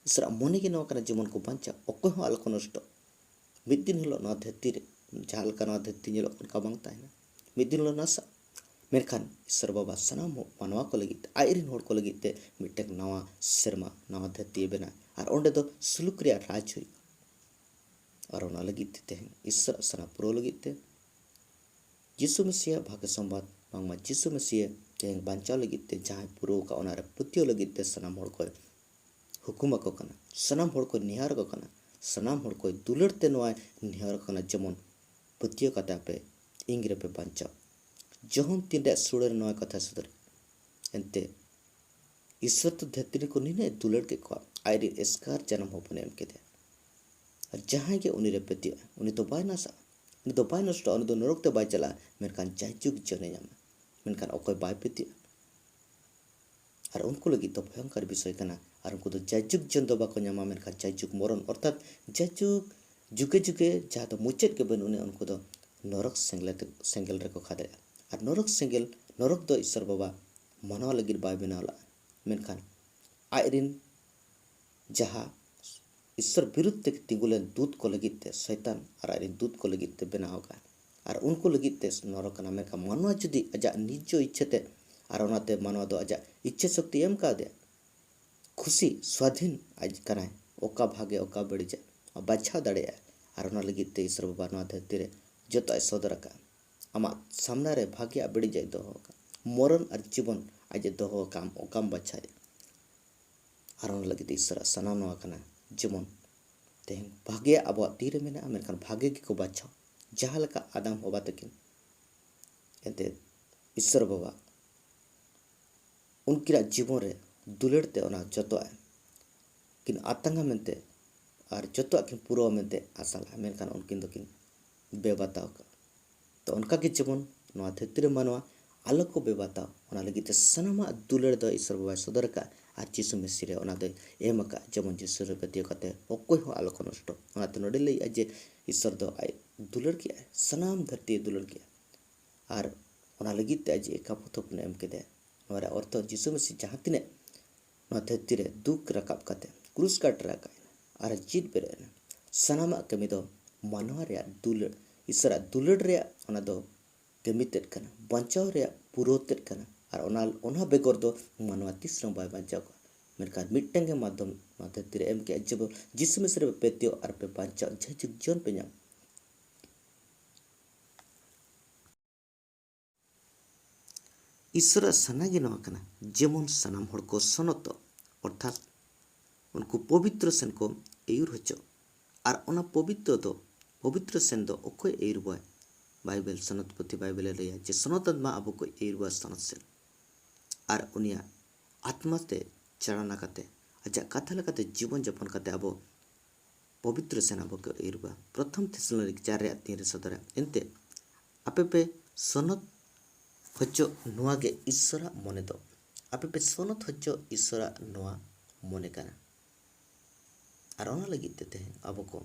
ᱤᱥᱚᱨᱟᱜ ᱢᱚᱱᱮ ᱜᱮ ᱱᱚᱣᱟ ᱠᱟᱱᱟ, ᱡᱮᱢᱚᱱ ᱠᱚ ᱵᱟᱧᱪᱟᱜ, ᱚᱠᱚᱭ ᱦᱚᱸ ᱟᱞᱚ ᱠᱚ ᱱᱚᱥᱴᱚᱜ᱾ ᱢᱤᱫ ᱫᱤᱱ ᱦᱤᱞᱳᱜ ᱱᱚᱣᱟ ᱫᱷᱟᱹᱨᱛᱤ ᱨᱮ ᱡᱟᱦᱟᱸ ᱞᱮᱠᱟ ᱱᱚᱣᱟ ᱫᱷᱟᱹᱨᱛᱤ ᱧᱮᱞᱚᱜ ᱠᱟᱱᱟ, ᱚᱱᱠᱟ ᱵᱟᱝ ᱛᱟᱦᱮᱱᱟ᱾ ᱢᱤᱫ ᱫᱤᱱ ᱦᱤᱞᱳᱜ ᱱᱟᱥᱟᱜ᱾ ᱢᱮᱱᱠᱷᱟᱱ ᱤᱥᱚᱨ ᱵᱟᱵᱟ ᱥᱟᱱᱟᱢ ᱢᱟᱱᱣᱟ ᱠᱚ ᱞᱟᱹᱜᱤᱫ ᱛᱮ, ᱟᱡ ᱨᱮᱱ ᱦᱚᱲ ᱠᱚ ᱞᱟᱹᱜᱤᱫ ᱛᱮ ᱢᱤᱫᱴᱟᱝ ᱱᱟᱣᱟ ᱥᱮᱨᱢᱟ, ᱱᱟᱣᱟ ᱫᱷᱟᱹᱨᱛᱤ ᱵᱮᱱᱟᱣ, ᱟᱨ ᱚᱸᱰᱮ ᱫᱚ ᱥᱩᱞᱩᱠ ᱨᱮᱭᱟᱜ ᱨᱟᱡᱽ ᱦᱩᱭᱩᱜᱼᱟ᱾ ᱟᱨ ᱚᱱᱟ ᱞᱟᱹᱜᱤᱫ ᱛᱮ ᱛᱮᱦᱮᱧ ᱤᱥᱚᱨᱟᱜ ᱥᱟᱱᱟ ᱯᱩᱨᱟᱹᱣ ᱞᱟᱹᱜᱤᱫ ᱛᱮ ᱡᱤᱥᱩ ᱢᱮᱥᱤᱭᱟᱜ ᱵᱷᱟᱜᱮ ᱥᱚᱢᱵᱟᱫ, ᱵᱟᱝᱢᱟ ᱡᱤᱥᱩ ᱢᱮᱥᱤᱭᱟᱜ ᱛᱮᱦᱮᱧ ᱵᱟᱧᱪᱟᱣ ᱞᱟᱹᱜᱤᱫ ᱛᱮ ᱡᱟᱦᱟᱸᱭ ᱯᱩᱨᱟᱹᱣ ᱟᱠᱟᱫ, ᱚᱱᱟᱨᱮ ᱯᱟᱹᱛᱭᱟᱹᱣ ᱞᱟᱹᱜᱤᱫ ᱛᱮ ᱥᱟᱱᱟᱢ ᱦᱚᱲ ᱠᱚᱭ ᱦᱩᱠᱩᱢ ᱟᱠᱚ ᱠᱟᱱᱟ, ᱥᱟᱱᱟᱢ ᱦᱚᱲ ᱠᱚᱭ ᱱᱮᱦᱚᱨ ᱟᱠᱚ ᱠᱟᱱᱟ, ᱥᱟᱱᱟᱢ ᱦᱚᱲ ᱠᱚᱭ ᱫᱩᱞᱟᱹᱲ ᱛᱮ ᱱᱚᱣᱟᱭ ᱱᱮᱦᱚᱨ ᱟᱠᱚ ᱠᱟᱱᱟ, ᱡᱮᱢᱚᱱ ᱯᱟᱹᱛᱭᱟᱹᱣ ᱠᱟᱛᱮ ᱟᱯᱮ ᱤᱧ ᱨᱮᱯᱮ ᱵᱟᱧᱪᱟᱣ᱾ ᱡᱚᱦᱚᱱ ᱛᱤᱱ ᱨᱮᱭᱟᱜ ᱥᱩᱲᱟᱹ ᱨᱮ ᱱᱚᱣᱟ ᱠᱟᱛᱷᱟ ᱥᱚᱫᱚᱨ᱾ ᱮᱱᱛᱮ ᱤᱥᱚᱨ ᱫᱚ ᱫᱷᱟᱹᱨᱛᱤ ᱨᱮᱠᱚ ᱱᱤᱱᱟᱹᱜ ᱮ ᱫᱩᱞᱟᱹᱲ ᱠᱮᱫ ᱠᱚᱣᱟ, ᱟᱡ ᱨᱮᱱ ᱮᱥᱠᱟᱨ ᱡᱟᱱᱟᱢ ᱦᱚᱯᱚᱱᱮ ᱮᱢ ᱠᱮᱫᱮᱭᱟ᱾ ᱟᱨ ᱡᱟᱦᱟᱸᱭ ᱜᱮ ᱩᱱᱤ ᱨᱮ ᱯᱟᱹᱛᱭᱟᱹᱜᱼᱟ, ᱩᱱᱤ ᱫᱚ ᱵᱟᱭ ᱱᱟᱥᱟᱜᱼᱟ, ᱩᱱᱤ ᱫᱚ ᱵᱟᱭ ᱱᱚᱥᱴᱚᱜᱼᱟ, ᱩᱱᱤ ᱫᱚ ᱱᱚᱨᱚᱠ ᱛᱮ ᱵᱟᱭ ᱪᱟᱞᱟᱜᱼᱟ, ᱢᱮᱱᱠᱷᱟᱱ ᱡᱟᱭᱡᱩᱜᱽ ᱡᱤᱭᱚᱱᱮ ᱧᱟᱢᱟ᱾ ᱢᱮᱱᱠᱷᱟᱱ ᱚᱠᱚᱭ ᱵᱟᱭ ᱯᱟᱹᱛᱭᱟᱹᱜᱼᱟ, ᱟᱨ ᱩᱱᱠᱩ ᱞᱟᱹᱜᱤᱫ ᱫᱚ ᱵᱷᱚᱭᱚᱝᱠᱚᱨ ᱵᱤᱥᱚᱭ ᱠᱟᱱᱟ, ᱟᱨ ᱩᱱᱠᱩ ᱫᱚ ᱡᱟᱭᱡᱩᱜᱽ ᱡᱤᱭᱚᱱ ᱫᱚ ᱵᱟᱠᱚ ᱧᱟᱢᱟ, ᱢᱮᱱᱠᱷᱟᱱ ᱡᱟᱭᱡᱩᱜᱽ ᱢᱚᱨᱚᱱ, ᱚᱨᱛᱷᱟᱛ ᱡᱟᱭᱡᱩᱜᱽ ᱡᱩᱜᱮ ᱡᱩᱜᱮ, ᱡᱟᱦᱟᱸ ᱫᱚ ᱢᱩᱪᱟᱹᱫ ᱜᱮ ᱵᱟᱹᱱᱩᱜ ᱟᱹᱱᱤᱡ, ᱩᱱᱠᱩ ᱫᱚ ᱱᱚᱨᱚᱠ ᱥᱮᱸᱜᱮᱞ ᱨᱮ, ᱥᱮᱸᱜᱮᱞ ᱨᱮᱠᱚ ᱠᱷᱟᱫᱮᱜᱼᱟ᱾ ᱟᱨ ᱱᱚᱨᱚᱠ ᱥᱮᱸᱜᱮᱞ, ᱱᱚᱨᱚᱠ ᱫᱚ ᱤᱥᱥᱚᱨ ᱵᱟᱵᱟ ᱢᱟᱱᱣᱟ ᱞᱟᱹᱜᱤᱫ ᱵᱟᱭ ᱵᱮᱱᱟᱣ ᱞᱟᱜᱼᱟ, ᱢᱮᱱᱠᱷᱟᱱ ᱟᱡ ᱨᱤᱱ ᱡᱟᱦᱟᱸ ᱤᱥᱥᱚᱨ ᱵᱤᱨᱩᱫᱷ ᱛᱮ ᱛᱤᱸᱜᱩ ᱞᱮᱱ ᱫᱩᱛ ᱠᱚ ᱞᱟᱹᱜᱤᱫ ᱛᱮ, ᱥᱚᱭᱛᱟᱱ ᱟᱨ ᱟᱡ ᱨᱤᱱ ᱫᱩᱛ ᱠᱚ ᱞᱟᱹᱜᱤᱫ ᱛᱮ ᱵᱮᱱᱟᱣ ᱟᱠᱟᱫᱼᱟ᱾ ᱟᱨ ᱩᱱᱠᱩ ᱞᱟᱹᱜᱤᱫ ᱛᱮ ᱱᱚᱨᱚᱠ ᱠᱟᱱᱟ, ᱢᱮᱱᱠᱷᱟᱱ ᱢᱟᱱᱣᱟ ᱡᱩᱫᱤ ᱟᱡᱟᱜ ᱱᱤᱡᱚ ᱤᱪᱪᱷᱟᱹ ᱛᱮ, ᱟᱨ ᱚᱱᱟᱛᱮ ᱢᱟᱱᱣᱟ ᱫᱚ ᱟᱡᱟᱜ ᱤᱪᱪᱷᱟᱹ ᱥᱚᱠᱛᱤ ᱮᱢ ᱠᱟᱣᱫᱮᱭᱟ, ᱠᱷᱩᱥᱤ ᱥᱣᱟᱫᱷᱤᱱ ᱟᱡ ᱠᱟᱱᱟᱭ, ᱚᱠᱟ ᱵᱷᱟᱜᱮ ᱚᱠᱟ ᱵᱟᱹᱲᱤᱡᱟ ᱵᱟᱪᱷᱟᱣ ᱫᱟᱲᱮᱭᱟᱜᱼᱟ᱾ ᱟᱨ ᱚᱱᱟ ᱞᱟᱹᱜᱤᱫ ᱛᱮ ᱤᱥᱥᱚᱨ ᱵᱟᱵᱟ ᱱᱚᱣᱟ ᱫᱷᱟᱹᱨᱛᱤ ᱨᱮ ᱡᱚᱛᱚᱣᱟᱜ ᱮ ᱥᱚᱫᱚᱨ ᱟᱠᱟᱫᱼᱟ᱾ ᱟᱢᱟᱜ ᱥᱟᱢᱱᱟ ᱨᱮ ᱵᱷᱟᱜᱮᱭᱟᱜ ᱵᱟᱹᱲᱤᱡᱟᱜ ᱮ ᱫᱚᱦᱚ ᱟᱠᱟᱫᱼᱟ, ᱢᱚᱨᱚᱱ ᱟᱨ ᱡᱤᱵᱚᱱ ᱟᱡ ᱮ ᱫᱚᱦᱚ ᱟᱠᱟᱫᱼᱟ, ᱟᱢ ᱚᱠᱟᱢ ᱵᱟᱪᱷᱟᱣᱮᱫᱼᱟ᱾ ᱟᱨ ᱚᱱᱟ ᱞᱟᱹᱜᱤᱫ ᱛᱮ ᱤᱥᱥᱚᱨᱟᱜ ᱥᱟᱱᱟᱢ ᱱᱚᱣᱟ ᱠᱟᱱᱟ, ᱡᱮᱢᱚᱱ ᱛᱮᱦᱮᱧ ᱵᱷᱟᱜᱮᱭᱟᱜ ᱟᱵᱚᱣᱟᱜ ᱛᱤ ᱨᱮ ᱢᱮᱱᱟᱜᱼᱟ, ᱢᱮᱱᱠᱷᱟᱱ ᱵᱷᱟᱜᱮ ᱜᱮᱠᱚ ᱵᱟᱪᱷᱟᱣ᱾ ᱡᱟᱦᱟᱸ ᱞᱮᱠᱟ ᱟᱫᱟᱢ ᱦᱚᱵᱟ ᱛᱟᱹᱠᱤᱱ ᱮᱱᱛᱮᱫ ᱤᱥᱥᱚᱨ ᱵᱟᱵᱟ ᱩᱱᱠᱤᱱᱟᱜ ᱡᱤᱵᱚᱱ ᱨᱮ ᱫᱩᱞᱟᱹᱲ ᱛᱮ ᱚᱱᱟ ᱡᱚᱛᱚᱣᱟᱜ ᱠᱤᱱ ᱟᱛᱟᱝᱟ ᱢᱮᱱᱛᱮ ᱟᱨ ᱡᱚᱛᱚᱣᱟᱜ ᱠᱤᱱ ᱯᱩᱨᱟᱹᱣᱟ ᱢᱮᱱᱛᱮ ᱟᱥᱟ ᱞᱟᱜᱼᱟ, ᱢᱮᱱᱠᱷᱟᱱ ᱩᱱᱠᱤᱱ ᱫᱚᱠᱤᱱ ᱵᱮᱵᱟᱛᱟᱣ ᱠᱟᱜᱼᱟ᱾ ᱛᱚ ᱚᱱᱠᱟᱜᱮ ᱡᱮᱢᱚᱱ ᱱᱚᱣᱟ ᱫᱷᱟᱹᱨᱛᱤ ᱨᱮ ᱢᱟᱱᱣᱟ ᱟᱞᱚ ᱠᱚ ᱵᱮᱵᱟᱛᱟᱣ, ᱚᱱᱟ ᱞᱟᱹᱜᱤᱫ ᱛᱮ ᱥᱟᱱᱟᱢᱟᱜ ᱫᱩᱞᱟᱹᱲ ᱫᱚ ᱤᱥᱥᱚᱨ ᱵᱟᱵᱟᱭ ᱥᱚᱫᱚᱨ ᱟᱠᱟᱫᱼᱟ᱾ ᱟᱨ ᱡᱤᱥᱩ ᱢᱮᱥᱤ ᱨᱮ ᱚᱱᱟ ᱫᱚᱭ ᱮᱢ ᱟᱠᱟᱫᱼᱟ, ᱡᱮᱢᱚᱱ ᱡᱤᱥᱩ ᱨᱮ ᱯᱟᱹᱛᱭᱟᱹᱣ ᱠᱟᱛᱮ ᱚᱠᱚᱭ ᱦᱚᱸ ᱟᱞᱚ ᱠᱚ ᱱᱚᱥᱴᱚ᱾ ᱚᱱᱟᱛᱮ ᱱᱚᱰᱮ ᱞᱟᱹᱭᱮᱫᱼᱟ ᱡᱮ ᱤᱥᱥᱚᱨ ᱫᱚ ᱟᱡ ᱫᱩᱞᱟᱹᱲ ᱠᱮᱜᱼᱟᱭ, ᱥᱟᱱᱟᱢ ᱫᱷᱟᱹᱨᱛᱤᱭ ᱫᱩᱞᱟᱹᱲ ᱠᱮᱜᱼᱟ᱾ ᱟᱨ ᱚᱱᱟ ᱞᱟᱹᱜᱤᱫ ᱛᱮ ᱟᱡ ᱮᱠᱟ ᱯᱩᱛᱷᱚᱠ ᱮᱢ ᱠᱮᱫᱮᱭᱟ᱾ ᱱᱚᱣᱟ ᱨᱮᱭᱟᱜ ᱚᱨᱛᱷᱚ, ᱡᱤᱥᱩ ᱢᱮᱥᱤ ᱡᱟᱦᱟᱸ ᱛᱤᱱᱟᱹᱜ ᱱᱚᱣᱟ ᱫᱷᱟᱹᱨᱛᱤ ᱨᱮ ᱫᱩᱠ ᱨᱟᱠᱟᱵ ᱠᱟᱛᱮ ᱠᱨᱩᱥ ᱠᱟᱴ ᱨᱮ ᱟᱠᱟᱭ ᱮᱱᱟ ᱟᱨ ᱡᱤᱛ ᱵᱮᱨᱮᱫ ᱮᱱᱟ, ᱥᱟᱱᱟᱢᱟᱜ ᱠᱟᱹᱢᱤ ᱫᱚ ᱢᱟᱱᱣᱟ ᱨᱮᱭᱟᱜ ᱫᱩᱞᱟᱹᱲ, ᱤᱥᱚᱨᱟᱜ ᱫᱩᱞᱟᱹᱲ ᱨᱮᱭᱟᱜ ᱚᱱᱟ ᱫᱚ ᱠᱟᱹᱢᱤ ᱛᱮᱫ ᱠᱟᱱᱟ, ᱵᱟᱧᱪᱟᱣ ᱨᱮᱭᱟᱜ ᱯᱩᱨᱟᱹᱣ ᱛᱮᱫ ᱠᱟᱱᱟ᱾ ᱟᱨ ᱚᱱᱟ, ᱚᱱᱟ ᱵᱮᱜᱚᱨ ᱫᱚ ᱢᱟᱱᱣᱟ ᱛᱤᱥ ᱨᱮᱦᱚᱸ ᱵᱟᱭ ᱵᱟᱧᱪᱟᱣ ᱠᱚᱜᱼᱟ᱾ ᱢᱮᱱᱠᱷᱟᱱ ᱢᱤᱫᱴᱟᱝ ᱜᱮ ᱢᱟᱫᱽᱫᱷᱚᱢ ᱱᱚᱣᱟ ᱫᱷᱟᱹᱨᱛᱤ ᱨᱮ ᱮᱢ ᱠᱮᱜᱼᱟ, ᱡᱮ ᱡᱤᱥᱩ ᱢᱮᱥᱤ ᱨᱮ ᱯᱮ ᱯᱟᱹᱛᱭᱟᱹᱣ ᱟᱨ ᱯᱮ ᱵᱟᱧᱪᱟᱣ, ᱡᱟᱭᱡᱩᱜᱽ ᱡᱤᱭᱚᱱ ᱯᱮ ᱧᱟᱢ᱾ ᱤᱥᱚᱨᱟᱜ ᱥᱟᱱᱟ ᱜᱮ ᱱᱚᱣᱟ ᱠᱟᱱᱟ, ᱡᱮᱢᱚᱱ ᱥᱟᱱᱟᱢ ᱦᱚᱲ ᱠᱚ ᱥᱚᱱᱚᱛᱚᱜ, ᱚᱨᱛᱷᱟᱛ ᱩᱱᱠᱩ ᱯᱚᱵᱤᱛᱨᱚ ᱥᱮᱱ ᱠᱚ ᱟᱹᱭᱩᱨ ᱦᱚᱪᱚ᱾ ᱟᱨ ᱚᱱᱟ ᱯᱚᱵᱤᱛᱨᱚ ᱫᱚ, ᱯᱚᱵᱤᱛᱨᱚ ᱥᱮᱱ ᱫᱚ ᱚᱠᱚᱭ ᱟᱹᱭᱩᱨ ᱵᱚᱣᱟᱭ? ᱵᱟᱭᱵᱮᱞ, ᱥᱚᱱᱚᱛ ᱯᱩᱛᱷᱤ ᱵᱟᱭᱵᱮᱞᱮ ᱞᱟᱹᱭᱟ ᱡᱮ ᱥᱚᱱᱚᱛ ᱟᱛᱢᱟ ᱟᱵᱚ ᱠᱚ ᱟᱹᱭᱩᱨ ᱵᱚᱣᱟ ᱥᱚᱱᱚᱛ ᱥᱮᱱ᱾ ᱟᱨ ᱩᱱᱤᱭᱟᱜ ᱟᱛᱢᱟ ᱛᱮ ᱪᱟᱞᱟᱱᱟ ᱠᱟᱛᱮ, ᱟᱡᱟᱜ ᱠᱟᱛᱷᱟ ᱞᱮᱠᱟᱛᱮ ᱡᱤᱵᱚᱱ ᱡᱟᱯᱚᱱ ᱠᱟᱛᱮ ᱟᱵᱚ ᱯᱚᱵᱤᱛᱨᱚ ᱥᱮᱱ ᱟᱵᱚ ᱠᱚ ᱟᱹᱭᱩᱨ ᱵᱚᱣᱟ᱾ ᱯᱨᱚᱛᱷᱚᱢ ᱛᱷᱮᱥᱟᱞᱳᱱᱤᱠ ᱪᱟᱨ ᱨᱮᱭᱟᱜ ᱛᱤᱱ ᱨᱮ ᱥᱚᱫᱚᱨᱟ, ᱮᱱᱛᱮ ᱟᱯᱮ ᱯᱮ ᱥᱚᱱᱚᱛ ᱦᱚᱪᱚᱜ, ᱱᱚᱣᱟ ᱜᱮ ᱤᱥᱚᱨᱟᱜ ᱢᱚᱱᱮ ᱫᱚ᱾ ᱟᱯᱮ ᱯᱮ ᱥᱚᱱᱚᱛ ᱦᱚᱪᱚᱜ, ᱤᱥᱚᱨᱟᱜ ᱱᱚᱣᱟ ᱢᱚᱱᱮ ᱠᱟᱱᱟ᱾ ᱟᱨ ᱚᱱᱟ ᱞᱟᱹᱜᱤᱫ ᱛᱮ ᱛᱮᱦᱮᱧ ᱟᱵᱚ ᱠᱚ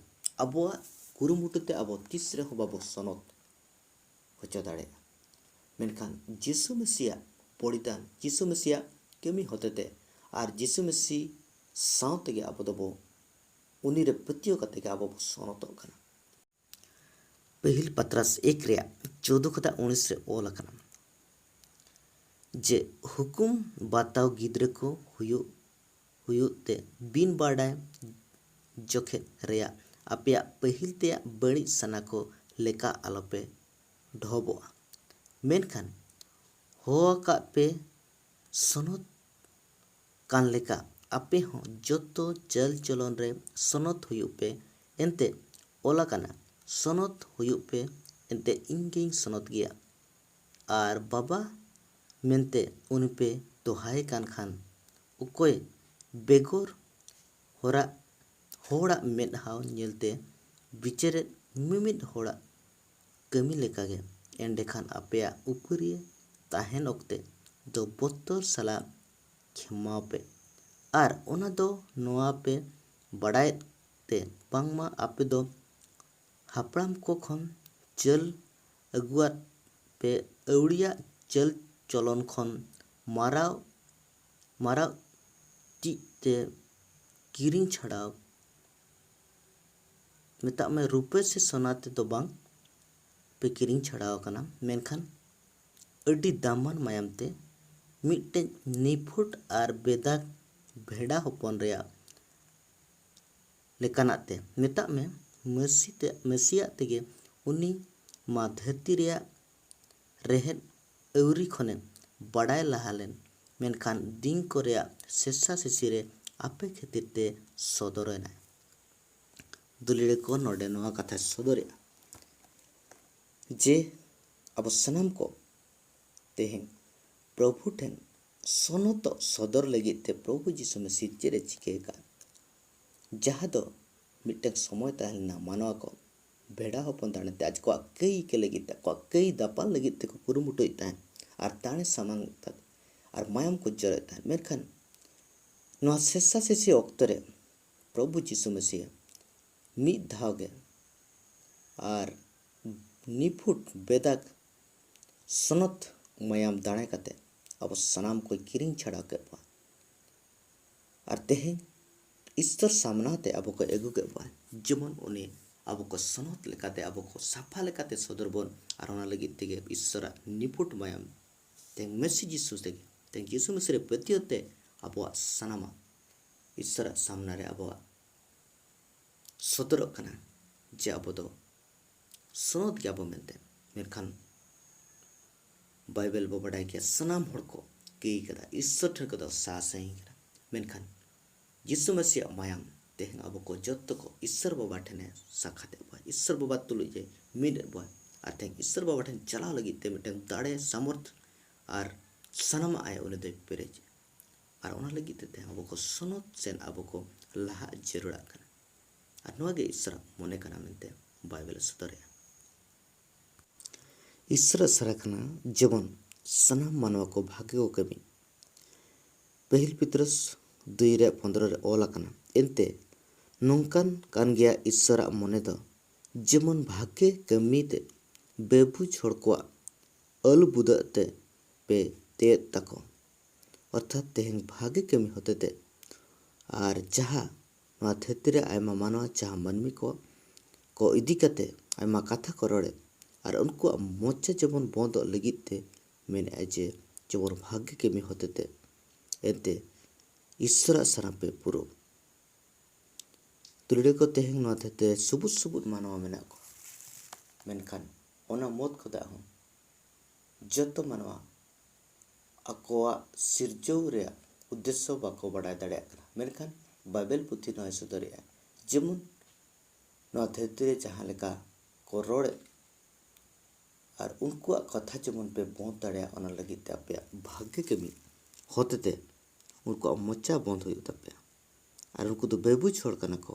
ᱟᱵᱚᱣᱟᱜ ᱠᱩᱨᱩᱢᱩᱴᱩ ᱛᱮ ᱟᱵᱚ ᱛᱤᱥ ᱨᱮᱦᱚᱸ ᱵᱟᱵᱚ ᱥᱚᱱᱚᱛ ᱦᱚᱪᱚ ᱫᱟᱲᱮᱭᱟᱜᱼᱟ᱾ ᱢᱮᱱᱠᱷᱟᱱ ᱡᱤᱥᱩ ᱢᱮᱥᱤᱭᱟᱜ ᱯᱚᱨᱤᱫᱟᱱ, ᱡᱤᱥᱩ ᱢᱮᱥᱤᱭᱟᱜ ᱠᱟᱹᱢᱤ ᱦᱚᱛᱮᱛᱮ ᱟᱨ ᱡᱤᱥᱩ ᱢᱮᱥᱤ ᱥᱟᱶ ᱛᱮᱜᱮ ᱟᱵᱚ ᱫᱚᱵᱚ, ᱩᱱᱤ ᱨᱮ ᱯᱟᱹᱛᱭᱟᱹᱣ ᱠᱟᱛᱮ ᱜᱮ ᱟᱵᱚ ᱵᱚ ᱥᱚᱱᱚᱛᱚᱜ ᱠᱟᱱᱟ᱾ ᱯᱟᱹᱦᱤᱞ ᱯᱟᱛᱨᱟᱥ ᱮᱠ ᱨᱮᱭᱟᱜ ᱪᱳᱫᱫᱳ ᱠᱷᱚᱱᱟᱜ ᱩᱱᱤᱥ ᱨᱮ ᱚᱞ ᱟᱠᱟᱱᱟ ᱡᱮ, ᱦᱩᱠᱩᱢ ᱵᱟᱛᱟᱣ ᱜᱤᱫᱽᱨᱟᱹ ᱠᱚ ᱦᱩᱭᱩᱜ, ᱦᱩᱭᱩᱜ ᱛᱮ ᱵᱤᱱ ᱵᱟᱰᱟᱭ ᱡᱚᱠᱷᱮᱡ ᱨᱮᱭᱟᱜ ᱟᱯᱮᱭᱟᱜ ᱯᱟᱹᱦᱤᱞ ᱛᱮᱭᱟᱜ ᱵᱟᱹᱲᱤᱡ ᱥᱟᱱᱟ ᱠᱚ ᱞᱮᱠᱟ ᱟᱞᱚᱯᱮ ᱰᱷᱚᱵᱚᱜᱼᱟ᱾ ᱢᱮᱱᱠᱷᱟᱱ ᱦᱚᱦᱚ ᱟᱠᱟᱫ ᱯᱮ ᱥᱚᱱᱚᱛ ᱠᱟᱱ ᱞᱮᱠᱟ ᱟᱯᱮ ᱦᱚᱸ ᱡᱚᱛᱚ ᱪᱟᱞ ᱪᱚᱞᱚᱱ ᱨᱮ ᱥᱚᱱᱚᱛ ᱦᱩᱭᱩᱜ ᱯᱮ᱾ ᱮᱱᱛᱮ ᱚᱞ ᱟᱠᱟᱱᱟ, "ᱥᱚᱱᱚᱛ ᱦᱩᱭᱩᱜ ᱯᱮ, ᱮᱱᱛᱮ ᱤᱧ ᱜᱮᱧ ᱥᱚᱱᱚᱛ ᱜᱮᱭᱟ᱾" ᱟᱨ ᱵᱟᱵᱟ ᱢᱮᱱᱛᱮ ᱩᱱᱤ ᱯᱮ ᱫᱚᱦᱟᱭᱮ ᱠᱟᱱ ᱠᱷᱟᱱ, ᱚᱠᱚᱭ ᱵᱮᱜᱚᱨ ᱦᱚᱨᱟᱜ, ᱦᱚᱲᱟᱜ ᱢᱮᱫᱦᱟ ᱧᱮᱞᱛᱮ ᱵᱤᱪᱟᱹᱨᱮᱫ ᱢᱤᱢᱤᱫ ᱦᱚᱲᱟᱜ ᱠᱟᱹᱢᱤ ᱞᱮᱠᱟᱜᱮ, ᱮᱸᱰᱮᱠᱷᱟᱱ ᱟᱯᱮᱭᱟᱜ ᱩᱯᱟᱹᱨᱤᱭᱟᱹ ᱛᱟᱦᱮᱱ ᱚᱠᱛᱮ ᱫᱚ ᱵᱚᱛᱚᱨ ᱥᱟᱞᱟᱜ ᱠᱷᱮᱢᱟᱣ ᱯᱮ᱾ ᱟᱨ ᱚᱱᱟ ᱫᱚ ᱱᱚᱣᱟ ᱯᱮ ᱵᱟᱰᱟᱭᱮᱫ ᱛᱮ, ᱵᱟᱝᱢᱟ ᱟᱯᱮ ᱫᱚ ᱦᱟᱯᱲᱟᱢ ᱠᱚ ᱠᱷᱚᱱ ᱪᱟᱹᱞ ᱟᱹᱜᱩᱣᱟᱫ ᱯᱮ ᱟᱹᱣᱲᱤᱭᱟᱜ ᱪᱟᱹᱞ ᱪᱚᱞᱚᱱ ᱠᱷᱚᱱ ᱢᱟᱨᱟᱣ, ᱢᱟᱨᱟᱣ ᱛᱤᱡ ᱛᱮ ᱠᱤᱨᱤᱧ ᱪᱷᱟᱲᱟᱣ, ᱢᱮᱛᱟᱜ ᱢᱮ, ᱨᱩᱯᱟᱹ ᱥᱮ ᱥᱚᱱᱟ ᱛᱮᱫᱚ ᱵᱟᱝ ᱯᱮ ᱠᱤᱨᱤᱧ ᱪᱷᱟᱲᱟᱣ ᱟᱠᱟᱱᱟ, ᱢᱮᱱᱠᱷᱟᱱ ᱟᱹᱰᱤ ᱫᱟᱢᱟᱱ ᱢᱟᱭᱟᱢ ᱛᱮ, ᱢᱤᱫᱴᱮᱡ ᱱᱤᱯᱷᱩᱴ ᱟᱨ ᱵᱮᱫᱟᱜᱽ ᱵᱷᱮᱰᱟ ᱦᱚᱯᱚᱱ ᱨᱮᱭᱟᱜ ᱞᱮᱠᱟᱱᱟᱜ ᱛᱮ᱾ ᱢᱮᱛᱟᱜ ᱢᱮ, ᱢᱟᱹᱥᱤ ᱛᱮ, ᱢᱟᱹᱥᱤᱭᱟᱜ ᱛᱮᱜᱮ ᱩᱱᱤ ᱢᱟ ᱫᱷᱟᱹᱨᱛᱤ ᱨᱮᱭᱟᱜ ᱨᱮᱦᱮᱫ ᱟᱹᱣᱨᱤ ᱠᱷᱚᱱᱮ ᱵᱟᱰᱟᱭ ᱞᱟᱦᱟ ᱞᱮᱱ, ᱢᱮᱱᱠᱷᱟᱱ ᱫᱤᱱ ᱠᱚ ᱨᱮᱭᱟᱜ ᱥᱮᱥᱟ ᱥᱮᱥᱤ ᱨᱮ ᱟᱯᱮ ᱠᱷᱟᱹᱛᱤᱨ ᱛᱮ ᱥᱚᱫᱚᱨ ᱮᱱᱟᱭ᱾ ᱫᱩᱞᱟᱹᱲᱤᱭᱟᱹ ᱠᱚ, ᱱᱚᱰᱮ ᱱᱚᱣᱟ ᱠᱟᱛᱷᱟᱭ ᱥᱚᱫᱚᱨᱮᱜᱼᱟ ᱡᱮ ᱟᱵᱚ ᱥᱟᱱᱟᱢ ᱠᱚ ᱛᱮᱦᱮᱧ ᱯᱨᱚᱵᱷᱩ ᱴᱷᱮᱱ ᱥᱚᱱᱚᱛᱚᱜ ᱥᱚᱫᱚᱨ ᱞᱟᱹᱜᱤᱫ ᱛᱮ ᱯᱨᱚᱵᱷᱩ ᱡᱤᱥᱩ ᱢᱟᱹᱥᱤ ᱪᱮᱫ ᱮ ᱪᱤᱠᱟᱹ ᱟᱠᱟᱫ? ᱡᱟᱦᱟᱸ ᱫᱚ ᱢᱤᱫᱴᱟᱝ ᱥᱚᱢᱚᱭ ᱛᱟᱦᱮᱸ ᱞᱮᱱᱟ, ᱢᱟᱱᱣᱟ ᱠᱚ ᱵᱷᱮᱰᱟ ᱦᱚᱯᱚᱱ ᱫᱟᱲᱮ ᱛᱮ ᱟᱠᱚᱣᱟᱜ ᱠᱟᱹᱭ ᱤᱠᱟᱹ ᱞᱟᱹᱜᱤᱫ ᱛᱮ, ᱟᱠᱚᱣᱟᱜ ᱠᱟᱹᱭ ᱫᱟᱯᱟᱞ ᱞᱟᱹᱜᱤᱫ ᱛᱮᱠᱚ ᱠᱩᱨᱩᱢᱩᱴᱩᱭᱮᱫ ᱛᱟᱦᱮᱸᱫ ᱟᱨ ᱫᱟᱲᱮ ᱥᱟᱢᱟᱝ ᱟᱠᱟᱫ ᱟᱨ ᱢᱟᱭᱟᱢ ᱠᱚ ᱡᱚᱨᱚᱭᱮᱫ ᱛᱟᱦᱮᱸᱫ᱾ ᱢᱮᱱᱠᱷᱟᱱ ᱱᱚᱣᱟ ᱥᱮᱥᱟ ᱥᱮᱥᱤ ᱚᱠᱛᱚ ᱨᱮ ᱯᱨᱚᱵᱷᱩ ᱡᱤᱥᱩ ᱢᱟᱹᱥᱤᱭᱟ ᱢᱤᱫ ᱫᱷᱟᱣ ᱜᱮ ᱟᱨ ᱱᱤᱯᱷᱩᱴ ᱵᱮᱫᱟᱜᱽ ᱥᱚᱱᱚᱛ ᱢᱟᱭᱟᱢ ᱫᱟᱲᱮ ᱠᱟᱛᱮ ᱟᱵᱚ ᱥᱟᱱᱟᱢ ᱠᱚᱭ ᱠᱤᱨᱤᱧ ᱪᱷᱟᱰᱟᱣ ᱠᱮᱫ ᱵᱚᱱᱟ᱾ ᱟᱨ ᱛᱮᱦᱮᱧ ᱤᱥᱥᱚᱨ ᱥᱟᱢᱱᱟ ᱛᱮ ᱟᱵᱚ ᱠᱚ ᱟᱹᱜᱩ ᱠᱮᱫ ᱵᱚᱱᱟ, ᱡᱮᱢᱚᱱ ᱩᱱᱤ ᱟᱵᱚ ᱠᱚ ᱥᱚᱱᱚᱛ ᱞᱮᱠᱟᱛᱮ, ᱟᱵᱚ ᱠᱚ ᱥᱟᱯᱷᱟ ᱞᱮᱠᱟᱛᱮ ᱥᱚᱫᱚᱨ ᱵᱚᱱ᱾ ᱟᱨ ᱚᱱᱟ ᱞᱟᱹᱜᱤᱫ ᱛᱮᱜᱮ ᱤᱥᱥᱚᱨᱟᱜ ᱱᱤᱯᱷᱩᱴ ᱢᱟᱭᱟᱢ ᱛᱮᱦᱮᱧ ᱢᱮᱥᱤ ᱡᱤᱥᱩ ᱛᱮᱜᱮ, ᱛᱮᱦᱮᱧ ᱡᱤᱥᱩ ᱢᱮᱥᱤ ᱨᱮ ᱯᱟᱹᱛᱭᱟᱹᱣ ᱛᱮ ᱟᱵᱚᱣᱟᱜ ᱥᱟᱱᱟᱢᱟᱜ ᱤᱥᱥᱚᱨᱟᱜ ᱥᱟᱢᱱᱟ ᱨᱮ ᱟᱵᱚᱣᱟᱜ ᱥᱚᱫᱚᱨᱚᱜ ᱠᱟᱱᱟ ᱡᱮ ᱟᱵᱚ ᱫᱚ ᱥᱚᱱᱚᱛ ᱜᱮᱭᱟᱵᱚ ᱢᱮᱱᱛᱮ᱾ ᱢᱮᱱᱠᱷᱟᱱ ᱵᱟᱭᱵᱮᱞ ᱵᱚ ᱵᱟᱰᱟᱭ ᱜᱮᱭᱟ, ᱥᱟᱱᱟᱢ ᱦᱚᱲ ᱠᱚ ᱠᱟᱹᱭ ᱠᱟᱫᱟ, ᱤᱥᱥᱚᱨ ᱴᱷᱮᱱ ᱠᱚᱫᱚ ᱥᱟᱦᱟ ᱥᱟᱺᱜᱤᱧ ᱠᱟᱱᱟ᱾ ᱢᱮᱱᱠᱷᱟᱱ ᱡᱤᱥᱩ ᱢᱟᱹᱥᱤᱭᱟᱜ ᱢᱟᱭᱟᱢ ᱛᱮᱦᱮᱧ ᱟᱵᱚ ᱠᱚ ᱡᱚᱛᱚ ᱠᱚ ᱤᱥᱥᱚᱨ ᱵᱟᱵᱟ ᱴᱷᱮᱱᱮ ᱥᱟᱠᱷᱟᱛ ᱮᱫ ᱵᱚᱱᱟ, ᱤᱥᱥᱚᱨ ᱵᱟᱵᱟ ᱛᱩᱞᱩᱡ ᱮ ᱢᱤᱫ ᱮᱫ ᱵᱚᱱᱟ᱾ ᱟᱨ ᱛᱮᱦᱮᱧ ᱤᱥᱥᱚᱨ ᱵᱟᱵᱟ ᱴᱷᱮᱱ ᱪᱟᱞᱟᱣ ᱞᱟᱹᱜᱤᱫ ᱛᱮ ᱢᱤᱫᱴᱟᱝ ᱫᱟᱲᱮ, ᱥᱟᱢᱚᱨᱛᱷ ᱟᱨ ᱥᱟᱱᱟᱢᱟᱜ ᱟᱭ ᱩᱱᱤ ᱫᱚᱭ ᱯᱮᱨᱮᱡᱟ᱾ ᱟᱨ ᱚᱱᱟ ᱞᱟᱹᱜᱤᱫ ᱛᱮ ᱛᱮᱦᱮᱧ ᱟᱵᱚ ᱠᱚ ᱥᱚᱱᱚᱛ ᱥᱮᱱ ᱟᱵᱚ ᱠᱚ ᱞᱟᱦᱟ ᱡᱟᱹᱨᱩᱲᱟᱜ ᱠᱟᱱᱟ᱾ ᱟᱨ ᱱᱚᱣᱟ ᱜᱮ ᱤᱥᱥᱚᱨᱟᱜ ᱢᱚᱱᱮ ᱠᱟᱱᱟ ᱢᱮᱱᱛᱮ ᱵᱟᱭᱵᱮᱞ ᱮ ᱥᱚᱫᱚᱨᱮᱜᱼᱟ᱾ ᱤᱥᱥᱚᱨᱟᱜ ᱥᱟᱨᱟ ᱠᱟᱱᱟ ᱡᱮᱢᱚᱱ ᱥᱟᱱᱟᱢ ᱢᱟᱱᱣᱟ ᱠᱚ ᱵᱷᱟᱜᱮ ᱠᱚ ᱠᱟᱹᱢᱤ᱾ ᱯᱟᱹᱦᱤᱞ ᱯᱤᱛᱨᱚᱥ ᱫᱩᱭ ᱨᱮ ᱯᱚᱱᱫᱽᱨᱚ ᱨᱮ ᱚᱞ ᱟᱠᱟᱱᱟ, ᱮᱱᱛᱮ ᱱᱚᱝᱠᱟᱱ ᱠᱟᱱ ᱜᱮᱭᱟ ᱤᱥᱥᱚᱨᱟᱜ ᱢᱚᱱᱮ ᱫᱚ, ᱡᱮᱢᱚᱱ ᱵᱷᱟᱜᱮ ᱠᱟᱹᱢᱤ ᱛᱮ ᱵᱮᱵᱩᱡᱽ ᱦᱚᱲ ᱠᱚᱣᱟᱜ ᱟᱹᱞᱩ ᱵᱩᱫᱟᱹᱜ ᱛᱮ ᱯᱮ ᱛᱮᱫ ᱛᱟᱠᱚ᱾ ᱚᱨᱛᱷᱟᱛ ᱛᱮᱦᱮᱧ ᱵᱷᱟᱜᱮ ᱠᱟᱹᱢᱤ ᱦᱚᱛᱮᱛᱮ ᱟᱨ ᱡᱟᱦᱟᱸ ᱱᱚᱣᱟ ᱫᱷᱟᱹᱨᱛᱤ ᱨᱮ ᱟᱭᱢᱟ ᱢᱟᱱᱣᱟ, ᱡᱟᱦᱟᱸ ᱢᱟᱹᱱᱢᱤ ᱠᱚ, ᱠᱚ ᱤᱫᱤ ᱠᱟᱛᱮ ᱟᱭᱢᱟ ᱠᱟᱛᱷᱟ ᱠᱚ ᱨᱚᱲᱮᱫ, ᱟᱨ ᱩᱱᱠᱩᱣᱟᱜ ᱢᱚᱪᱟ ᱡᱮᱢᱚᱱ ᱵᱚᱱᱫᱚᱜ ᱞᱟᱹᱜᱤᱫ ᱛᱮ ᱢᱮᱱᱮᱫᱼᱟ ᱡᱮ ᱡᱮᱢᱚᱱ ᱵᱷᱟᱜᱮ ᱠᱟᱹᱢᱤ ᱦᱚᱛᱮᱛᱮ, ᱮᱱᱛᱮ ᱤᱥᱥᱚᱨᱟᱜ ᱥᱟᱨᱟᱯᱮ ᱯᱩᱨᱟᱹᱣ᱾ ᱛᱩᱞᱟᱹᱲᱤᱭᱟᱹ ᱠᱚ, ᱛᱮᱦᱮᱧ ᱱᱚᱣᱟ ᱫᱷᱟᱹᱨᱛᱤ ᱨᱮ ᱥᱩᱵᱩᱫ ᱥᱩᱵᱩᱫ ᱢᱟᱱᱣᱟ ᱢᱮᱱᱟᱜ ᱠᱚᱣᱟ, ᱢᱮᱱᱠᱷᱟᱱ ᱚᱱᱟ ᱢᱩᱫᱽ ᱠᱷᱚᱱᱟᱜ ᱦᱚᱸ ᱡᱚᱛᱚ ᱢᱟᱱᱣᱟ ᱟᱠᱚᱣᱟᱜ ᱥᱤᱨᱡᱟᱹᱣ ᱨᱮᱭᱟᱜ ᱩᱫᱽᱫᱮᱥᱥᱚ ᱵᱟᱠᱚ ᱵᱟᱰᱟᱭ ᱫᱟᱲᱮᱭᱟᱜ ᱠᱟᱱᱟ᱾ ᱢᱮᱱᱠᱷᱟᱱ ᱵᱟᱭᱵᱮᱞ ᱯᱩᱛᱷᱤ ᱱᱚᱣᱟᱭ ᱥᱚᱫᱚᱨᱮᱜᱼᱟ, ᱡᱮᱢᱚᱱ ᱱᱚᱣᱟ ᱫᱷᱟᱹᱨᱛᱤ ᱨᱮ ᱡᱟᱦᱟᱸ ᱞᱮᱠᱟ ᱠᱚ ᱨᱚᱲᱮᱫ, ᱟᱨ ᱩᱱᱠᱩᱣᱟᱜ ᱠᱟᱛᱷᱟ ᱡᱮᱢᱚᱱ ᱯᱮ ᱵᱚᱸᱫᱽ ᱫᱟᱲᱮᱭᱟᱜ, ᱚᱱᱟ ᱞᱟᱹᱜᱤᱫ ᱛᱮ ᱟᱯᱮᱭᱟᱜ ᱵᱷᱟᱜᱮ ᱠᱟᱹᱢᱤ ᱦᱚᱛᱮᱛᱮ ᱩᱱᱠᱩᱣᱟᱜ ᱢᱚᱪᱟ ᱵᱚᱸᱫᱽ ᱦᱩᱭᱩᱜ ᱛᱟᱯᱮᱭᱟ᱾ ᱟᱨ ᱩᱱᱠᱩ ᱫᱚ ᱵᱮᱵᱩᱡᱽ ᱦᱚᱲ ᱠᱟᱱᱟ ᱠᱚ,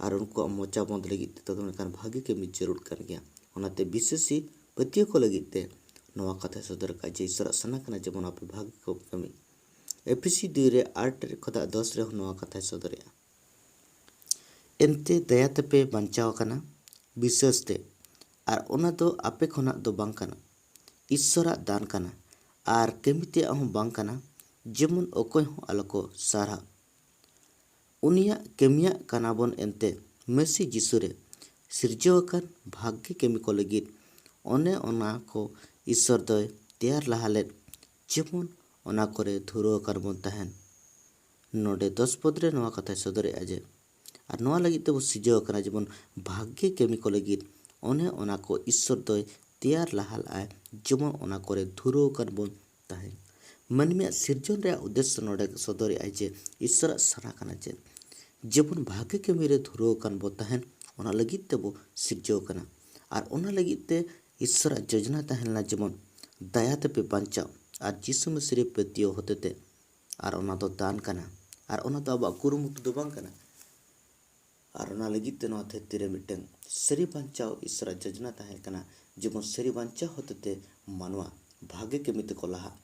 ᱟᱨ ᱩᱱᱠᱩᱣᱟᱜ ᱢᱚᱪᱟ ᱵᱚᱸᱫᱽ ᱞᱟᱹᱜᱤᱫ ᱛᱮ ᱛᱚᱵᱮ ᱢᱮᱱᱠᱷᱟᱱ ᱵᱷᱟᱜᱮ ᱠᱟᱹᱢᱤ ᱡᱟᱹᱨᱩᱲ ᱠᱟᱱ ᱜᱮᱭᱟ᱾ ᱚᱱᱟᱛᱮ ᱵᱤᱥᱥᱟᱹᱥᱤ ᱯᱟᱹᱛᱭᱟᱹᱣ ᱠᱚ ᱞᱟᱹᱜᱤᱫ ᱛᱮ ᱱᱚᱣᱟ ᱠᱟᱛᱷᱟᱭ ᱥᱚᱫᱚᱨ ᱟᱠᱟᱫᱼᱟ ᱡᱮ ᱤᱥᱥᱚᱨᱟᱜ ᱥᱟᱱᱟ ᱠᱟᱱᱟ ᱡᱮᱢᱚᱱ ᱟᱯᱮ ᱵᱷᱟᱜᱮ ᱠᱚ ᱠᱟᱹᱢᱤ᱾ ᱮᱯᱷᱤᱥᱤ ᱫᱩᱭ ᱨᱮ ᱟᱴ ᱠᱷᱚᱱᱟᱜ ᱫᱚᱥ ᱨᱮᱦᱚᱸ ᱱᱚᱣᱟ ᱠᱟᱛᱷᱟᱭ ᱥᱚᱫᱚᱨᱮᱜᱼᱟ᱾ ᱮᱱᱛᱮ ᱫᱟᱭᱟ ᱛᱮᱯᱮ ᱵᱟᱧᱪᱟᱣ ᱟᱠᱟᱱᱟ, ᱵᱤᱥᱟᱹᱥ ᱛᱮ, ᱟᱨ ᱚᱱᱟ ᱫᱚ ᱟᱯᱮ ᱠᱷᱚᱱᱟᱜ ᱫᱚ ᱵᱟᱝ ᱠᱟᱱᱟ, ᱤᱥᱥᱚᱨᱟᱜ ᱫᱟᱱ ᱠᱟᱱᱟ, ᱟᱨ ᱠᱟᱹᱢᱤ ᱛᱮᱭᱟᱜ ᱦᱚᱸ ᱵᱟᱝ ᱠᱟᱱᱟ, ᱡᱮᱢᱚᱱ ᱚᱠᱚᱭ ᱦᱚᱸ ᱟᱞᱚ ᱠᱚ ᱥᱟᱨᱦᱟᱜ᱾ ᱩᱱᱤᱭᱟᱜ ᱠᱟᱹᱢᱤᱭᱟᱜ ᱠᱟᱱᱟ ᱵᱚᱱ ᱮᱱᱛᱮ ᱢᱟᱹᱥᱤ ᱡᱤᱥᱩ ᱨᱮ ᱥᱤᱨᱡᱟᱹᱣ ᱟᱠᱟᱱ ᱵᱷᱟᱜᱮ ᱠᱟᱹᱢᱤ ᱠᱚ ᱞᱟᱹᱜᱤᱫ᱾ ᱚᱱᱮ ᱚᱱᱟ ᱠᱚ ᱤᱥᱥᱚᱨ ᱫᱚᱭ ᱛᱮᱭᱟᱨ ᱞᱟᱦᱟ ᱞᱮᱫ, ᱡᱮᱢᱚᱱ ᱚᱱᱟ ᱠᱚᱨᱮ ᱫᱷᱩᱨᱟᱹᱣ ᱟᱠᱟᱱ ᱵᱚᱱ ᱛᱟᱦᱮᱱ᱾ ᱱᱚᱰᱮ ᱫᱚᱥ ᱯᱚᱫ ᱨᱮ ᱱᱚᱣᱟ ᱠᱟᱛᱷᱟᱭ ᱥᱚᱫᱚᱨᱮᱜᱼᱟ ᱡᱮ, ᱟᱨ ᱱᱚᱣᱟ ᱞᱟᱹᱜᱤᱫ ᱛᱮᱵᱚ ᱥᱤᱨᱡᱟᱹᱣ ᱟᱠᱟᱱᱟ, ᱡᱮᱢᱚᱱ ᱵᱷᱟᱜᱮ ᱠᱟᱹᱢᱤ ᱠᱚ ᱞᱟᱹᱜᱤᱫ ᱚᱱᱮ ᱚᱱᱟ ᱠᱚ ᱤᱥᱥᱚᱨ ᱫᱚᱭ ᱛᱮᱭᱟᱨ ᱞᱟᱦᱟ ᱞᱮᱫᱼᱟᱭ, ᱡᱮᱢᱚᱱ ᱚᱱᱟ ᱠᱚᱨᱮ ᱫᱷᱩᱨᱟᱹᱣ ᱟᱠᱟᱱ ᱵᱚᱱ ᱛᱟᱦᱮᱸ᱾ ᱢᱟᱹᱱᱢᱤᱭᱟᱜ ᱥᱤᱨᱡᱚᱱ ᱨᱮᱭᱟᱜ ᱩᱫᱽᱫᱮᱥᱥᱚ ᱱᱚᱰᱮ ᱥᱚᱫᱚᱨᱮᱜᱼᱟᱭ ᱡᱮ ᱤᱥᱥᱚᱨᱟᱜ ᱥᱟᱱᱟ ᱠᱟᱱᱟ ᱡᱮ ᱡᱮᱢᱚᱱ ᱵᱷᱟᱜᱮ ᱠᱟᱹᱢᱤ ᱨᱮ ᱫᱷᱩᱨᱟᱹᱣ ᱟᱠᱟᱱ ᱵᱚ ᱛᱟᱦᱮᱱ, ᱚᱱᱟ ᱞᱟᱹᱜᱤᱫ ᱛᱮᱵᱚ ᱥᱤᱨᱡᱟᱹᱣ ᱠᱟᱱᱟ᱾ ᱟᱨ ᱚᱱᱟ ᱞᱟᱹᱜᱤᱫ ᱛᱮ ᱤᱥᱥᱚᱨᱟᱜ ᱡᱳᱡᱽᱱᱟ ᱛᱟᱦᱮᱸ ᱞᱮᱱᱟ ᱡᱮᱢᱚᱱ ᱫᱟᱭᱟ ᱛᱮᱯᱮ ᱵᱟᱧᱪᱟᱣ ᱟᱨ ᱡᱤᱥᱩ ᱢᱟᱹᱥᱤ ᱨᱮ ᱯᱟᱹᱛᱭᱟᱹᱣ ᱦᱚᱛᱮᱛᱮ᱾ ᱟᱨ ᱚᱱᱟ ᱫᱚ ᱫᱟᱱ ᱠᱟᱱᱟ, ᱟᱨ ᱚᱱᱟ ᱫᱚ ᱟᱵᱚᱣᱟᱜ ᱠᱩᱨᱩᱢᱩᱴᱩ ᱫᱚ ᱵᱟᱝ ᱠᱟᱱᱟ᱾ ᱟᱨ ᱚᱱᱟ ᱞᱟᱹᱜᱤᱫ ᱛᱮ ᱱᱚᱣᱟ ᱫᱷᱟᱹᱨᱛᱤ ᱨᱮ ᱢᱤᱫᱴᱟᱝ ᱥᱟᱹᱨᱤ ᱵᱟᱧᱪᱟᱣ ᱤᱥᱥᱚᱨᱟᱜ ᱡᱳᱡᱽᱱᱟ ᱛᱟᱦᱮᱸ ᱠᱟᱱᱟ, ᱡᱮᱢᱚᱱ ᱥᱟᱹᱨᱤ ᱵᱟᱧᱪᱟᱣ ᱦᱚᱛᱮᱛᱮ ᱢᱟᱱᱣᱟ ᱵᱷᱟᱜᱮ ᱠᱟᱹᱢᱤ ᱛᱮᱠᱚ ᱞᱟᱦᱟᱜ,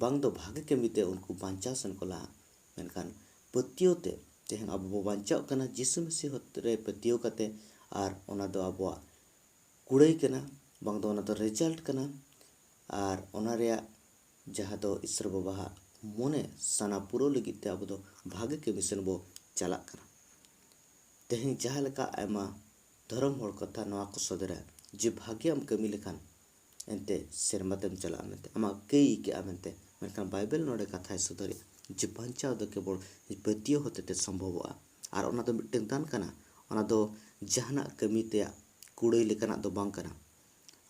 ᱵᱟᱝ ᱫᱚ ᱵᱷᱟᱜᱮ ᱠᱟᱹᱢᱤ ᱛᱮ ᱩᱱᱠᱩ ᱵᱟᱧᱪᱟᱣ ᱥᱮᱱ ᱠᱚ ᱞᱟᱦᱟᱜ᱾ ᱢᱮᱱᱠᱷᱟᱱ ᱯᱟᱹᱛᱭᱟᱹᱣ ᱛᱮ ᱛᱮᱦᱮᱧ ᱟᱵᱚ ᱵᱚ ᱵᱟᱧᱪᱟᱜ ᱠᱟᱱᱟ ᱡᱤᱥᱩ ᱢᱟᱹᱥᱤ ᱦᱚᱛ ᱨᱮ ᱯᱟᱹᱛᱭᱟᱹᱣ ᱠᱟᱛᱮ, ᱟᱨ ᱚᱱᱟ ᱫᱚ ᱟᱵᱚᱣᱟᱜ ᱠᱩᱲᱟᱹᱭ ᱠᱟᱱᱟ, ᱵᱟᱝ ᱫᱚ ᱚᱱᱟ ᱫᱚ ᱨᱮᱡᱟᱞᱴ ᱠᱟᱱᱟ᱾ ᱟᱨ ᱚᱱᱟ ᱨᱮᱭᱟᱜ ᱡᱟᱦᱟᱸ ᱫᱚ ᱤᱥᱥᱚᱨ ᱵᱟᱵᱟᱣᱟᱜ ᱢᱚᱱᱮ ᱥᱟᱱᱟ ᱯᱩᱨᱟᱹᱣ ᱞᱟᱹᱜᱤᱫ ᱛᱮ ᱟᱵᱚ ᱫᱚ ᱵᱷᱟᱜᱮ ᱠᱟᱹᱢᱤ ᱥᱮᱱ ᱵᱚ ᱪᱟᱞᱟᱜ ᱠᱟᱱᱟ᱾ ᱛᱮᱦᱮᱧ ᱡᱟᱦᱟᱸ ᱞᱮᱠᱟ ᱟᱭᱢᱟ ᱫᱷᱚᱨᱚᱢ ᱦᱚᱲ ᱠᱟᱛᱷᱟ ᱱᱚᱣᱟ ᱠᱚ ᱥᱚᱫᱚᱨᱟ ᱡᱮ ᱵᱷᱟᱜᱮᱭᱟᱜ ᱮᱢ ᱠᱟᱹᱢᱤ ᱞᱮᱠᱷᱟᱱ ᱮᱱᱛᱮ ᱥᱮᱨᱢᱟ ᱛᱮᱢ ᱪᱟᱞᱟᱜᱼᱟ ᱢᱮᱱᱛᱮ, ᱟᱢᱟᱜ ᱠᱟᱹᱭ ᱟᱹᱭᱠᱟᱹᱜᱼᱟ ᱢᱮᱱᱛᱮ᱾ ᱢᱮᱱᱠᱷᱟᱱ ᱵᱟᱭᱵᱮᱞ ᱱᱚᱰᱮ ᱠᱟᱛᱷᱟᱭ ᱥᱚᱫᱚᱨᱮᱜᱼᱟ ᱡᱮ ᱵᱟᱧᱪᱟᱣ ᱫᱚ ᱠᱮᱵᱚᱞ ᱯᱟᱹᱛᱭᱟᱹᱣ ᱦᱚᱛᱮᱛᱮ ᱥᱚᱢᱵᱷᱚᱵᱚᱜᱼᱟ᱾ ᱟᱨ ᱚᱱᱟ ᱫᱚ ᱢᱤᱫᱴᱟᱝ ᱫᱟᱱ ᱠᱟᱱᱟ, ᱚᱱᱟ ᱫᱚ ᱡᱟᱦᱟᱱᱟᱜ ᱠᱟᱹᱢᱤ ᱛᱮᱭᱟᱜ ᱠᱩᱲᱟᱹᱭ ᱞᱮᱠᱟᱱᱟᱜ ᱫᱚ ᱵᱟᱝ ᱠᱟᱱᱟ᱾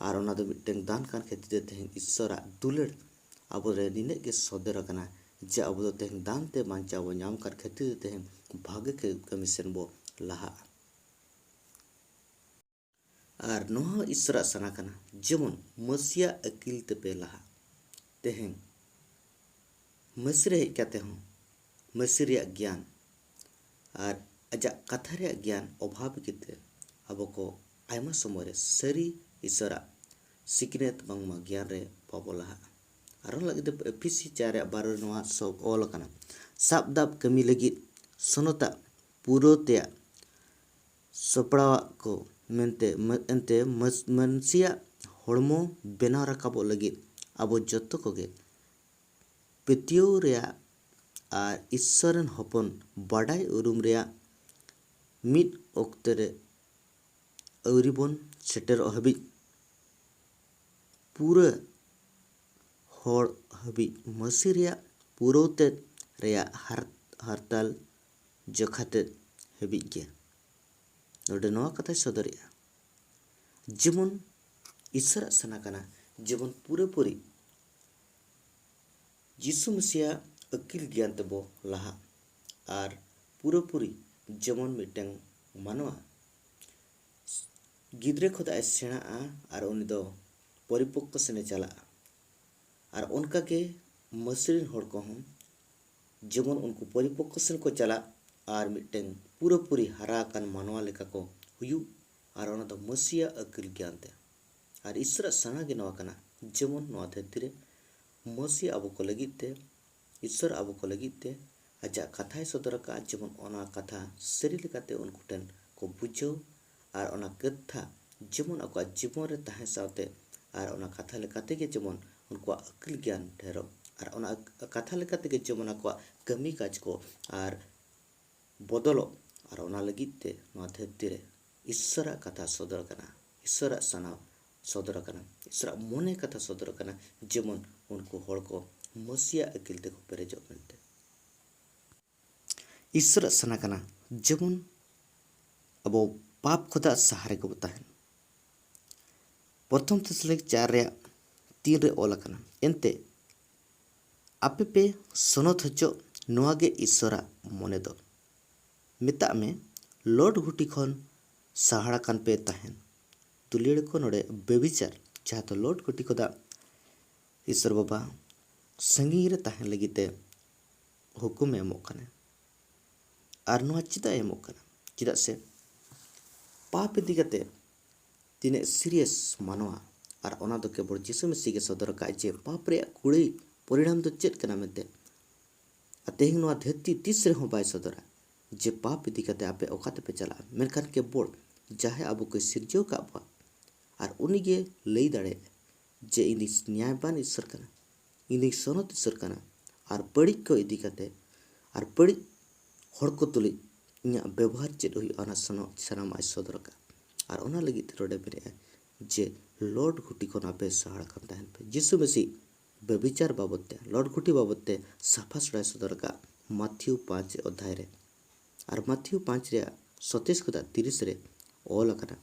ᱟᱨ ᱚᱱᱟ ᱫᱚ ᱢᱤᱫᱴᱟᱝ ᱫᱟᱱ ᱠᱟᱱ ᱠᱷᱟᱹᱛᱤᱨ ᱛᱮ ᱛᱮᱦᱮᱧ ᱤᱥᱥᱚᱨᱟᱜ ᱫᱩᱞᱟᱹᱲ ᱟᱵᱚ ᱨᱮ ᱱᱤᱱᱟᱹᱜ ᱜᱮ ᱥᱚᱫᱚᱨ ᱟᱠᱟᱱᱟ ᱡᱮ ᱟᱵᱚ ᱫᱚ ᱛᱮᱦᱮᱧ ᱫᱟᱱ ᱛᱮ ᱵᱟᱧᱪᱟᱣ ᱵᱚ ᱧᱟᱢ ᱠᱟᱱ ᱠᱷᱟᱹᱛᱤᱨ ᱛᱮ ᱛᱮᱦᱮᱧ ᱵᱷᱟᱜᱮ ᱠᱟᱹ-, ᱠᱟᱹᱢᱤ ᱥᱮᱱ ᱵᱚ ᱞᱟᱦᱟᱜᱼᱟ᱾ ᱟᱨ ᱱᱚᱣᱟ ᱦᱚᱸ ᱤᱥᱥᱚᱨᱟᱜ ᱥᱟᱱᱟ ᱠᱟᱱᱟ, ᱡᱮᱢᱚᱱ ᱢᱟᱹᱥᱤᱭᱟᱜ ᱟᱹᱠᱤᱞ ᱛᱮᱯᱮ ᱞᱟᱦᱟᱜ᱾ ᱛᱮᱦᱮᱧ ᱢᱟᱹᱥᱤ ᱨᱮ ᱦᱮᱡ ᱠᱟᱛᱮ ᱦᱚᱸ ᱢᱟᱹᱥᱤ ᱨᱮᱭᱟᱜ ᱜᱮᱭᱟᱱ ᱟᱨ ᱟᱡᱟᱜ ᱠᱟᱛᱷᱟ ᱨᱮᱭᱟᱜ ᱜᱮᱭᱟᱱ ᱚᱵᱷᱟᱵᱽ ᱠᱷᱟᱹᱛᱤᱨ ᱟᱵᱚ ᱠᱚ ᱟᱭᱢᱟ ᱥᱚᱢᱚᱭ ᱨᱮ ᱥᱟᱹᱨᱤ ᱤᱥᱚᱨᱟᱜ ᱥᱤᱠᱷᱱᱟᱹᱛ ᱵᱟᱝᱢᱟ ᱜᱮᱭᱟᱱ ᱨᱮ ᱵᱟᱵᱚ ᱞᱟᱦᱟᱜᱼᱟ᱾ ᱟᱨ ᱚᱱᱟ ᱞᱟᱹᱜᱤᱫ ᱛᱮ ᱮᱯᱷᱤᱥᱤ ᱪᱟᱨ ᱨᱮᱭᱟᱜ ᱵᱟᱨᱚ ᱨᱮ ᱱᱚᱣᱟ ᱥᱚᱵ ᱚᱞ ᱟᱠᱟᱱᱟ, ᱥᱟᱵ ᱫᱟᱵ ᱠᱟᱹᱢᱤ ᱞᱟᱹᱜᱤᱫ ᱥᱚᱱᱚᱛᱟᱜ ᱯᱩᱨᱟᱹᱣ ᱛᱮᱭᱟᱜ ᱥᱟᱯᱲᱟᱣᱟᱜ ᱠᱚ ᱢᱮᱱᱛᱮ ᱢᱟ-, ᱮᱱᱛᱮ ᱢᱟᱹᱥ-, ᱢᱟᱹᱱᱥᱤᱭᱟᱜ ᱦᱚᱲᱢᱚ ᱵᱮᱱᱟᱣ ᱨᱟᱠᱟᱵᱚᱜ ᱞᱟᱹᱜᱤᱫ ᱟᱵᱚ ᱡᱚᱛᱚ ᱠᱚᱜᱮ ᱯᱟᱹᱛᱭᱟᱹᱣ ᱨᱮᱭᱟᱜ ᱟᱨ ᱤᱥᱥᱚᱨ ᱨᱮᱱ ᱦᱚᱯᱚᱱ ᱵᱟᱰᱟᱭ ᱩᱨᱩᱢ ᱨᱮᱭᱟᱜ ᱢᱤᱫ ᱚᱠᱛᱮ ᱨᱮ ᱟᱹᱣᱨᱤ ᱵᱚᱱ ᱥᱮᱴᱮᱨᱚᱜ ᱦᱟᱹᱵᱤᱡ ᱯᱩᱨᱟᱹ ᱦᱚᱲ ᱦᱟᱹᱵᱤᱡ ᱢᱟᱹᱥᱤ ᱨᱮᱭᱟᱜ ᱯᱩᱨᱟᱹᱣ ᱛᱮᱫ ᱨᱮᱭᱟᱜ ᱦᱟᱨ-, ᱦᱟᱨᱛᱟᱞ ᱡᱚᱠᱷᱟ ᱛᱮᱫ ᱦᱟᱹᱵᱤᱡ ᱜᱮ᱾ ᱱᱚᱰᱮ ᱱᱚᱣᱟ ᱠᱟᱛᱷᱟᱭ ᱥᱚᱫᱚᱨᱮᱜᱼᱟ, ᱡᱮᱢᱚᱱ ᱤᱥᱚᱨᱟᱜ ᱥᱟᱱᱟ ᱠᱟᱱᱟ, ᱡᱮᱢᱚᱱ ᱯᱩᱨᱟᱹᱯᱩᱨᱤ ᱡᱤᱥᱩ ᱢᱟᱹᱥᱤᱭᱟᱜ ᱟᱹᱠᱤᱞ ᱜᱮᱭᱟᱱ ᱛᱮᱵᱚ ᱞᱟᱦᱟᱜ ᱟᱨ ᱯᱩᱨᱟᱹᱯᱩᱨᱤ ᱡᱮᱢᱚᱱ ᱢᱤᱫᱴᱟᱝ ᱢᱟᱱᱣᱟ ᱜᱤᱫᱽᱨᱟᱹ ᱠᱷᱚᱱᱟᱜ ᱮ ᱥᱮᱬᱟᱜᱼᱟ ᱟᱨ ᱩᱱᱤ ᱫᱚ ᱯᱚᱨᱤᱯᱚᱠᱠᱚ ᱥᱮᱱᱮ ᱪᱟᱞᱟᱜᱼᱟ᱾ ᱟᱨ ᱚᱱᱠᱟᱜᱮ ᱢᱟᱹᱥᱤ ᱨᱮᱱ ᱦᱚᱲ ᱠᱚᱦᱚᱸ ᱡᱮᱢᱚᱱ ᱩᱱᱠᱩ ᱯᱚᱨᱤᱯᱚᱠᱠᱚ ᱥᱮᱱ ᱠᱚ ᱪᱟᱞᱟᱜ ᱟᱨ ᱢᱤᱫᱴᱟᱝ ᱯᱩᱨᱟᱹᱯᱩᱨᱤ ᱦᱟᱨᱟ ᱟᱠᱟᱱ ᱢᱟᱱᱣᱟ ᱞᱮᱠᱟ ᱠᱚ ᱦᱩᱭᱩᱜ, ᱟᱨ ᱚᱱᱟ ᱫᱚ ᱢᱟᱹᱥᱤᱭᱟᱜ ᱟᱹᱠᱤᱞ ᱜᱮᱭᱟᱱ ᱛᱮ᱾ ᱟᱨ ᱤᱥᱚᱨᱟᱜ ᱥᱟᱱᱟ ᱜᱮ ᱱᱚᱣᱟ ᱠᱟᱱᱟ, ᱡᱮᱢᱚᱱ ᱱᱚᱣᱟ ᱫᱷᱟᱹᱨᱛᱤ ᱨᱮ ᱢᱟᱹᱥᱤ ᱟᱵᱚ ᱠᱚ ᱞᱟᱹᱜᱤᱫ ᱛᱮ, ᱤᱥᱚᱨ ᱟᱵᱚ ᱠᱚ ᱞᱟᱹᱜᱤᱫ ᱛᱮ ᱟᱡᱟᱜ ᱠᱟᱛᱷᱟᱭ ᱥᱚᱫᱚᱨ ᱟᱠᱟᱫᱼᱟ, ᱡᱮᱢᱚᱱ ᱚᱱᱟ ᱠᱟᱛᱷᱟ ᱥᱟᱹᱨᱤ ᱞᱮᱠᱟᱛᱮ ᱩᱱᱠᱩ ᱴᱷᱮᱱ ᱠᱚ ᱵᱩᱡᱷᱟᱹᱣ ᱟᱨ ᱚᱱᱟ ᱠᱟᱛᱷᱟ ᱡᱮᱢᱚᱱ ᱟᱠᱚᱣᱟᱜ ᱡᱤᱵᱚᱱ ᱨᱮ ᱛᱟᱦᱮᱸ ᱥᱟᱶᱛᱮ ᱟᱨ ᱚᱱᱟ ᱠᱟᱛᱷᱟ ᱞᱮᱠᱟ ᱛᱮᱜᱮ ᱡᱮᱢᱚᱱ ᱩᱱᱠᱩᱣᱟᱜ ᱟᱹᱠᱤᱞ ᱜᱮᱭᱟᱱ ᱰᱷᱮᱨᱚᱜ ᱟᱨ ᱚᱱᱟ ᱟᱹᱠ-, ᱠᱟᱛᱷᱟ ᱞᱮᱠᱟ ᱛᱮᱜᱮ ᱡᱮᱢᱚᱱ ᱟᱠᱚᱣᱟᱜ ᱠᱟᱹᱢᱤ ᱠᱟᱡᱽ ᱠᱚ ᱟᱨ ᱵᱚᱫᱚᱞᱚᱜ᱾ ᱟᱨ ᱚᱱᱟ ᱞᱟᱹᱜᱤᱫ ᱛᱮ ᱱᱚᱣᱟ ᱫᱷᱟᱹᱨᱛᱤ ᱨᱮ ᱤᱥᱥᱚᱨᱟᱜ ᱠᱟᱛᱷᱟ ᱥᱚᱫᱚᱨ ᱟᱠᱟᱱᱟ, ᱤᱥᱥᱚᱨᱟᱜ ᱥᱟᱱᱟ ᱥᱚᱫᱚᱨ ᱟᱠᱟᱱᱟ, ᱤᱥᱥᱚᱨᱟᱜ ᱢᱚᱱᱮ ᱠᱟᱛᱷᱟ ᱥᱚᱫᱚᱨ ᱟᱠᱟᱱᱟ, ᱡᱮᱢᱚᱱ ᱩᱱᱠᱩ ᱦᱚᱲ ᱠᱚ ᱢᱟᱹᱥᱤᱭᱟᱜ ᱟᱹᱠᱤᱞ ᱛᱮᱠᱚ ᱯᱮᱨᱮᱡᱚᱜ ᱢᱮᱱᱛᱮ᱾ ᱤᱥᱥᱚᱨᱟᱜ ᱥᱟᱱᱟ ᱠᱟᱱᱟ ᱡᱮᱢᱚᱱ ᱟᱵᱚ ᱯᱟᱯ ᱠᱷᱚᱱᱟᱜ ᱥᱟᱦᱟ ᱨᱮᱜᱮ ᱵᱚ ᱛᱟᱦᱮᱱ᱾ ᱯᱨᱚᱛᱷᱚᱢ ᱛᱮᱥᱟᱞᱳᱱᱤᱠ ᱪᱟᱨ ᱨᱮᱭᱟᱜ ᱛᱤᱱ ᱨᱮ ᱚᱞ ᱟᱠᱟᱱᱟ, ᱮᱱᱛᱮ ᱟᱯᱮ ᱯᱮ ᱥᱚᱱᱚᱛ ᱦᱚᱪᱚᱜ, ᱱᱚᱣᱟ ᱜᱮ ᱤᱥᱥᱚᱨᱟᱜ ᱢᱚᱱᱮ ᱫᱚ᱾ ᱢᱮᱛᱟᱜ ᱢᱮ, ᱞᱚᱴ ᱜᱷᱩᱴᱤ ᱠᱷᱚᱱ ᱥᱟᱦᱟᱲ ᱟᱠᱟᱱ ᱯᱮ ᱛᱟᱦᱮᱱ᱾ ᱫᱩᱞᱟᱹᱲ ᱠᱚ, ᱱᱚᱰᱮ ᱵᱮᱵᱤᱪᱟᱨ, ᱡᱟᱦᱟᱸ ᱫᱚ ᱞᱚᱴ ᱜᱷᱩᱴᱤ ᱠᱷᱚᱱᱟᱜ ᱤᱥᱥᱚᱨ ᱵᱟᱵᱟ ᱥᱟᱺᱜᱤᱧ ᱨᱮ ᱛᱟᱦᱮᱱ ᱞᱟᱹᱜᱤᱫ ᱛᱮ ᱦᱩᱠᱩᱢᱮ ᱮᱢᱚᱜ ᱠᱟᱱᱟ᱾ ᱟᱨ ᱱᱚᱣᱟ ᱪᱮᱫᱟᱜ ᱮ ᱮᱢᱚᱜ ᱠᱟᱱᱟ? ᱪᱮᱫᱟᱜ ᱥᱮ ᱯᱟᱯ ᱤᱫᱤ ᱠᱟᱛᱮ ᱛᱤᱱᱟᱹᱜ serious ᱢᱟᱱᱣᱟ, ᱟᱨ ᱚᱱᱟ ᱫᱚ ᱠᱮᱵᱚᱞ ᱡᱤᱥᱩ ᱢᱟᱹᱥᱤ ᱜᱮ ᱥᱚᱫᱚᱨ ᱟᱠᱟᱫ ᱡᱮ ᱯᱟᱯ ᱨᱮᱭᱟᱜ ᱠᱩᱲᱟᱹᱭ ᱯᱚᱨᱤᱬᱟᱢ ᱫᱚ ᱪᱮᱫ ᱠᱟᱱᱟ ᱢᱮᱱᱛᱮ᱾ ᱟᱨ ᱛᱮᱦᱮᱧ ᱱᱚᱣᱟ ᱫᱷᱟᱹᱨᱛᱤ ᱛᱤᱥ ᱨᱮᱦᱚᱸ ᱵᱟᱭ ᱥᱚᱫᱚᱨᱟ᱾ ᱡᱮ ᱯᱟᱯ ᱤᱫᱤ ᱠᱟᱛᱮ ᱟᱯᱮ ᱚᱠᱟ ᱛᱮᱯᱮ ᱪᱟᱞᱟᱜᱼᱟ, ᱢᱮᱱᱠᱷᱟᱱ ᱠᱮᱵᱚᱞ ᱡᱟᱦᱟᱸᱭ ᱟᱵᱚ ᱠᱚᱭ ᱥᱤᱨᱡᱟᱹᱣ ᱟᱠᱟᱫ ᱵᱚᱱᱟ ᱟᱨ ᱩᱱᱤ ᱜᱮ ᱞᱟᱹᱭ ᱫᱟᱲᱮᱭᱟᱜᱼᱟ ᱡᱮ ᱤᱧ ᱫᱚ ᱱᱮᱭᱟᱭᱵᱟᱱ ᱤᱥᱥᱚᱨ ᱠᱟᱱᱟ, ᱤᱧ ᱫᱚ ᱥᱚᱱᱚᱛ ᱤᱥᱥᱚᱨ ᱠᱟᱱᱟ, ᱟᱨ ᱵᱟᱹᱲᱤᱡ ᱠᱚ ᱤᱫᱤ ᱠᱟᱛᱮ ᱟᱨ ᱵᱟᱹᱲᱤᱡ ᱦᱚᱲ ᱠᱚ ᱛᱩᱞᱩᱡ ᱤᱧᱟᱹᱜ ᱵᱮᱵᱚᱦᱟᱨ ᱪᱮᱫ ᱦᱩᱭᱩᱜᱼᱟ, ᱚᱱᱟ ᱥᱟᱱᱟ-, ᱥᱟᱱᱟᱢᱟᱜ ᱮ ᱥᱚᱫᱚᱨ ᱟᱠᱟᱫ᱾ ᱟᱨ ᱚᱱᱟ ᱞᱟᱹᱜᱤᱫ ᱛᱮ ᱱᱚᱰᱮ ᱢᱮᱱᱮᱫᱼᱟ ᱡᱮ ᱞᱚᱴ ᱜᱷᱩᱴᱤ ᱠᱷᱚᱱ ᱟᱯᱮ ᱥᱟᱦᱟ ᱟᱠᱟᱱ ᱛᱟᱦᱮᱱ ᱯᱮ᱾ ᱡᱤᱥᱩ ᱢᱟᱹᱥᱤ ᱵᱮᱵᱤᱪᱟᱨ ᱵᱟᱵᱚᱫ ᱛᱮ, ᱞᱚᱴ ᱜᱷᱩᱴᱤ ᱵᱟᱵᱚᱫ ᱛᱮ ᱥᱟᱯᱷᱟ ᱥᱟᱯᱷᱟᱭ ᱥᱚᱫᱚᱨ ᱟᱠᱟᱫ ᱢᱟᱛᱷᱤᱭᱩ ᱯᱟᱸᱪ ᱚᱫᱷᱟᱭ ᱨᱮ᱾ ᱟᱨ ᱢᱟᱛᱷᱤᱭᱩ ᱯᱟᱸᱪ ᱨᱮᱭᱟᱜ ᱥᱚᱛᱮᱥ ᱠᱷᱚᱱᱟᱜ ᱛᱤᱨᱤᱥ ᱨᱮ ᱚᱞ ᱟᱠᱟᱱᱟ᱾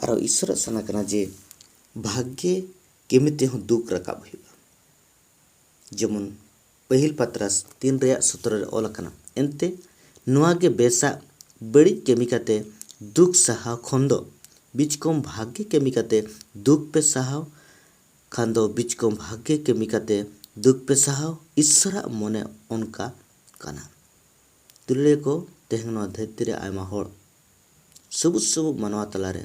ᱟᱨᱚ ᱤᱥᱚᱨᱟᱜ ᱥᱟᱱᱟ ᱠᱟᱱᱟ ᱡᱮ ᱵᱷᱟᱜᱮ ᱠᱟᱹᱢᱤ ᱛᱮᱦᱚᱸ ᱫᱩᱠ ᱨᱟᱠᱟᱵ ᱦᱩᱭᱩᱜᱼᱟ᱾ ᱡᱮᱢᱚᱱ ᱯᱟᱹᱦᱤᱞ ᱯᱟᱛᱨᱟᱥ ᱛᱤᱱ ᱨᱮᱭᱟᱜ ᱥᱚᱛᱨᱚ ᱨᱮ ᱚᱞ ᱟᱠᱟᱱᱟ, ᱮᱱᱛᱮ ᱱᱚᱣᱟ ᱜᱮ ᱵᱮᱥᱟᱜ, ᱵᱟᱹᱲᱤᱡ ᱠᱟᱹᱢᱤ ᱠᱟᱛᱮ ᱫᱩᱠ ᱥᱟᱦᱟᱣ ᱠᱷᱚᱱ ᱫᱚ ᱵᱤᱪᱠᱚᱢ ᱵᱷᱟᱜᱮ ᱠᱟᱹᱢᱤ ᱠᱟᱛᱮ ᱫᱩᱠ ᱯᱮ ᱥᱟᱦᱟᱣ ᱠᱷᱟᱱ ᱫᱚ ᱵᱤᱪᱠᱚᱢ ᱵᱷᱟᱜᱮ ᱠᱟᱹᱢᱤ ᱠᱟᱛᱮ ᱫᱩᱠ ᱯᱮ ᱥᱟᱦᱟᱣ᱾ ᱤᱥᱚᱨᱟᱜ ᱢᱚᱱᱮ ᱚᱱᱠᱟ ᱠᱟᱱᱟ᱾ ᱫᱩᱞᱟᱹᱲᱤᱭᱟᱹ ᱠᱚ, ᱛᱮᱦᱮᱧ ᱱᱚᱣᱟ ᱫᱷᱟᱹᱨᱛᱤ ᱨᱮ ᱟᱭᱢᱟ ᱦᱚᱲ ᱥᱩᱵᱩᱡ ᱥᱩᱵᱩᱡ ᱢᱟᱱᱣᱟ ᱛᱟᱞᱟᱨᱮ,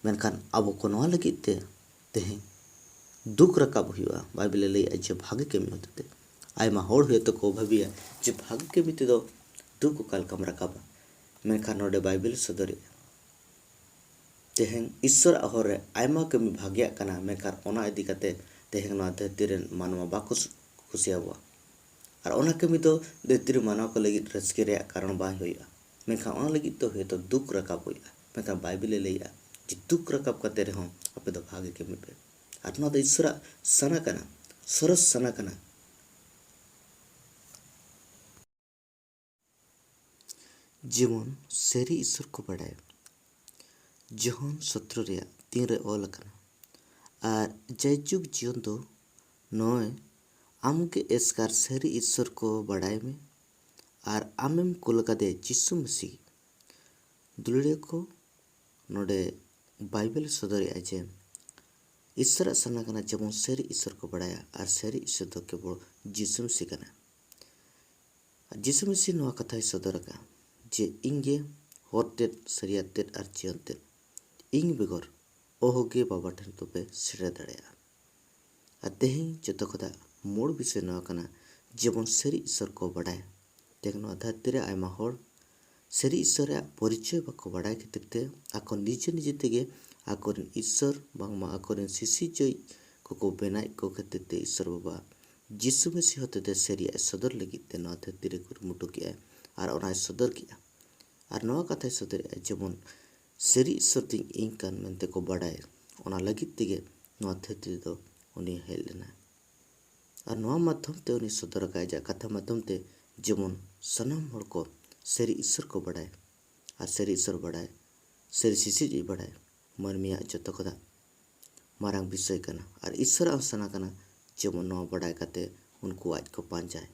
ᱢᱮᱱᱠᱷᱟᱱ ᱟᱵᱚ ᱠᱚ ᱱᱚᱣᱟ ᱞᱟᱹᱜᱤᱫ ᱛᱮ ᱛᱮᱦᱮᱧ ᱫᱩᱠ ᱨᱟᱠᱟᱵ ᱦᱩᱭᱩᱜᱼᱟ᱾ ᱵᱟᱭᱵᱮᱞᱮ ᱞᱟᱹᱭᱮᱫᱼᱟ ᱡᱮ ᱵᱷᱟᱜᱮ ᱠᱟᱹᱢᱤ ᱦᱚᱛᱮᱛᱮ ᱟᱭᱢᱟ ᱦᱚᱲ ᱦᱚᱭᱛᱳ ᱠᱚ ᱵᱷᱟᱹᱵᱤᱭᱟ ᱡᱮ ᱵᱷᱟᱜᱮ ᱠᱟᱹᱢᱤ ᱛᱮᱫᱚ ᱫᱩᱠ ᱚᱠᱟ ᱞᱮᱠᱟᱢ ᱨᱟᱠᱟᱵᱟ, ᱢᱮᱱᱠᱷᱟᱱ ᱱᱚᱰᱮ ᱵᱟᱭᱵᱮᱞ ᱥᱚᱫᱚᱨᱮᱫᱼᱟ ᱛᱮᱦᱮᱧ ᱤᱥᱥᱚᱨᱟᱜ ᱦᱚᱨ ᱨᱮ ᱟᱭᱢᱟ ᱠᱟᱹᱢᱤ ᱵᱷᱟᱜᱮᱭᱟᱜ ᱠᱟᱱᱟ, ᱢᱮᱱᱠᱷᱟᱱ ᱚᱱᱟ ᱤᱫᱤ ᱠᱟᱛᱮ ᱛᱮᱦᱮᱧ ᱱᱚᱣᱟ ᱫᱷᱟᱹᱨᱛᱤ ᱨᱮᱱ ᱢᱟᱱᱣᱟ ᱵᱟᱠᱚ ᱥᱩ-, ᱠᱩᱥᱤᱭᱟᱵᱚᱣᱟ᱾ ᱟᱨ ᱚᱱᱟ ᱠᱟᱹᱢᱤ ᱫᱚ ᱫᱷᱟᱹᱨᱛᱤ ᱨᱮ ᱢᱟᱱᱣᱟ ᱠᱚ ᱞᱟᱹᱜᱤᱫ ᱨᱟᱹᱥᱠᱟᱹ ᱨᱮᱭᱟᱜ ᱠᱟᱨᱚᱱ ᱵᱟᱝ ᱦᱩᱭᱩᱜᱼᱟ, ᱢᱮᱱᱠᱷᱟᱱ ᱚᱱᱟ ᱞᱟᱹᱜᱤᱫ ᱫᱚ ᱦᱚᱭᱛᱳ ᱫᱩᱠ ᱨᱟᱠᱟᱵ ᱦᱩᱭᱩᱜᱼᱟ᱾ ᱢᱮᱱᱠᱷᱟᱱ ᱵᱟᱭᱵᱮᱞᱮ ᱞᱟᱹᱭᱮᱜᱼᱟ ᱡᱮ ᱫᱩᱠ ᱨᱟᱠᱟᱵ ᱠᱟᱛᱮ ᱨᱮᱦᱚᱸ ᱟᱯᱮ ᱫᱚ ᱵᱷᱟᱜᱮ ᱠᱟᱹᱢᱤ ᱯᱮ᱾ ᱟᱨ ᱱᱚᱣᱟ ᱫᱚ ᱤᱥᱥᱚᱨᱟᱜ ᱥᱟᱱᱟ ᱠᱟᱱᱟ, ᱥᱚᱨᱚᱥ ᱥᱟᱱᱟ ᱠᱟᱱᱟ᱾ ᱡᱮᱢᱚᱱ ᱥᱟᱹᱨᱤ ᱤᱥᱥᱚᱨ ᱠᱚ ᱵᱟᱲᱟᱭᱟ᱾ ᱡᱚᱦᱚᱱ ᱥᱚᱛᱨᱚ ᱨᱮᱭᱟᱜ ᱛᱤᱱ ᱨᱮ ᱚᱞ ᱟᱠᱟᱱᱟ, ᱟᱨ ᱡᱟᱭᱡᱩᱜᱽ ᱡᱤᱭᱚᱱ ᱫᱚ ᱱᱚᱜᱼᱚᱭ ᱟᱢᱜᱮ ᱮᱥᱠᱟᱨ ᱥᱟᱹᱨᱤ ᱤᱥᱥᱚᱨ ᱠᱚ ᱵᱟᱲᱟᱭ ᱢᱮ, ᱟᱨ ᱟᱢᱮᱢ ᱠᱩᱞ ᱟᱠᱟᱫᱮ ᱡᱤᱥᱩ ᱢᱟᱹᱥᱤ᱾ ᱫᱩᱞᱟᱹᱲᱤᱭᱟᱹ ᱠᱚ, ᱱᱚᱰᱮ ᱵᱟᱭᱵᱮᱞ ᱥᱚᱫᱚᱨᱮᱜᱼᱟ ᱡᱮ ᱤᱥᱥᱚᱨᱟᱜ ᱥᱟᱱᱟ ᱠᱟᱱᱟ ᱡᱮᱢᱚᱱ ᱥᱟᱹᱨᱤ ᱤᱥᱥᱚᱨ ᱠᱚ ᱵᱟᱲᱟᱭᱟ, ᱟᱨ ᱥᱟᱹᱨᱤ ᱤᱥᱥᱚᱨ ᱫᱚ ᱠᱮᱵᱚᱞ ᱡᱤᱥᱩ ᱢᱟᱹᱥᱤ ᱠᱟᱱᱟ᱾ ᱟᱨ ᱡᱤᱥᱩ ᱢᱟᱹᱥᱤ ᱱᱚᱣᱟ ᱠᱟᱛᱷᱟᱭ ᱥᱚᱫᱚᱨ ᱟᱠᱟᱫᱼᱟ ᱡᱮ ᱤᱧ ᱜᱮ ᱦᱚᱨ ᱛᱮᱫ, ᱥᱟᱹᱨᱤᱭᱟᱛ ᱛᱮᱫ ᱟᱨ ᱡᱤᱭᱚᱱ ᱛᱮᱫ᱾ ᱤᱧ ᱵᱮᱜᱚᱨ ᱚᱦᱚᱜᱮ ᱵᱟᱵᱟ ᱴᱷᱮᱱ ᱫᱚᱯᱮ ᱥᱮᱴᱮᱨ ᱫᱟᱲᱮᱭᱟᱜᱼᱟ᱾ ᱟᱨ ᱛᱮᱦᱮᱧ ᱡᱚᱛᱚ ᱠᱷᱚᱱᱟᱜ ᱢᱩᱲ ᱵᱤᱥᱚᱭ ᱱᱚᱣᱟ ᱠᱟᱱᱟ, ᱡᱮᱢᱚᱱ ᱥᱟᱹᱨᱤ ᱤᱥᱥᱚᱨ ᱠᱚ ᱵᱟᱰᱟᱭᱟ᱾ ᱛᱮᱦᱮᱧ ᱱᱚᱣᱟ ᱫᱷᱟᱹᱨᱛᱤ ᱨᱮ ᱟᱭᱢᱟ ᱦᱚᱲ ᱥᱟᱹᱨᱤ ᱤᱥᱥᱚᱨ ᱨᱮᱭᱟᱜ ᱯᱚᱨᱤᱪᱚᱭ ᱵᱟᱠᱚ ᱵᱟᱰᱟᱭ ᱠᱷᱟᱹᱛᱤᱨ ᱛᱮ ᱟᱠᱚ ᱱᱤᱡᱮ ᱱᱤᱡᱮ ᱛᱮᱜᱮ ᱟᱠᱚᱨᱮᱱ ᱤᱥᱥᱚᱨ, ᱵᱟᱝᱢᱟ ᱟᱠᱚᱨᱮᱱ ᱥᱤᱥᱤᱨᱡᱟᱹᱣᱤᱡ ᱠᱚᱠᱚ ᱵᱮᱱᱟᱣᱮᱫ ᱠᱚ ᱠᱷᱟᱹᱛᱤᱨ ᱛᱮ ᱤᱥᱥᱚᱨ ᱵᱟᱵᱟ ᱡᱤᱥᱩ ᱢᱟᱹᱥᱤ ᱦᱚᱛᱮᱛᱮ ᱥᱟᱹᱨᱤᱭᱟᱜ ᱮ ᱥᱚᱫᱚᱨ ᱞᱟᱹᱜᱤᱫ ᱛᱮ ᱱᱚᱣᱟ ᱫᱷᱟᱹᱨᱛᱤ ᱨᱮ ᱠᱩᱨᱩᱢᱩᱴᱩ ᱠᱮᱜᱼᱟᱭ ᱟᱨ ᱚᱱᱟᱭ ᱥᱚᱫᱚᱨ ᱠᱮᱜᱼᱟ᱾ ᱟᱨ ᱱᱚᱣᱟ ᱠᱟᱛᱷᱟᱭ ᱥᱚᱫᱚᱨᱮᱜᱼᱟ, ᱡᱮᱢᱚᱱ ᱥᱟᱹᱨᱤ ᱤᱥᱥᱚᱨ ᱫᱚᱧ ᱤᱧ ᱠᱟᱱ ᱢᱮᱱᱛᱮ ᱠᱚ ᱵᱟᱰᱟᱭ, ᱚᱱᱟ ᱞᱟᱹᱜᱤᱫ ᱛᱮᱜᱮ ᱱᱚᱣᱟ ᱫᱷᱟᱹᱨᱛᱤ ᱨᱮᱫᱚ ᱩᱱᱤ ᱦᱮᱡ ᱞᱮᱱᱟᱭ᱾ ᱟᱨ ᱱᱚᱣᱟ ᱢᱟᱫᱽᱫᱷᱚᱢ ᱛᱮ ᱩᱱᱤ ᱥᱚᱫᱚᱨ ᱟᱠᱟᱫ ᱟᱡᱟᱜ ᱠᱟᱛᱷᱟ ᱢᱟᱫᱽᱫᱷᱚᱢ ᱛᱮ ᱡᱮᱢᱚᱱ ᱥᱟᱱᱟᱢ ᱦᱚᱲ ᱠᱚ ᱥᱟᱹᱨᱤ ᱤᱥᱥᱚᱨ ᱠᱚ ᱵᱟᱰᱟᱭ᱾ ᱟᱨ ᱥᱟᱹᱨᱤ ᱤᱥᱥᱚᱨ ᱵᱟᱰᱟᱭ, ᱥᱟᱹᱨᱤ ᱥᱤᱥᱤᱨᱡᱟᱹᱣᱤᱡ ᱵᱟᱰᱟᱭ ᱢᱟᱹᱱᱢᱤᱭᱟᱜ ᱡᱚᱛᱚ ᱠᱷᱚᱱᱟᱜ ᱢᱟᱨᱟᱝ ᱵᱤᱥᱚᱭ ᱠᱟᱱᱟ᱾ ᱟᱨ ᱤᱥᱥᱚᱨᱟᱜ ᱦᱚᱸ ᱥᱟᱱᱟ ᱠᱟᱱᱟ ᱡᱮᱢᱚᱱ ᱱᱚᱣᱟ ᱵᱟᱰᱟᱭ ᱠᱟᱛᱮ ᱩᱱᱠᱩ ᱟᱡ ᱠᱚ ᱯᱟᱸᱡᱟᱭ᱾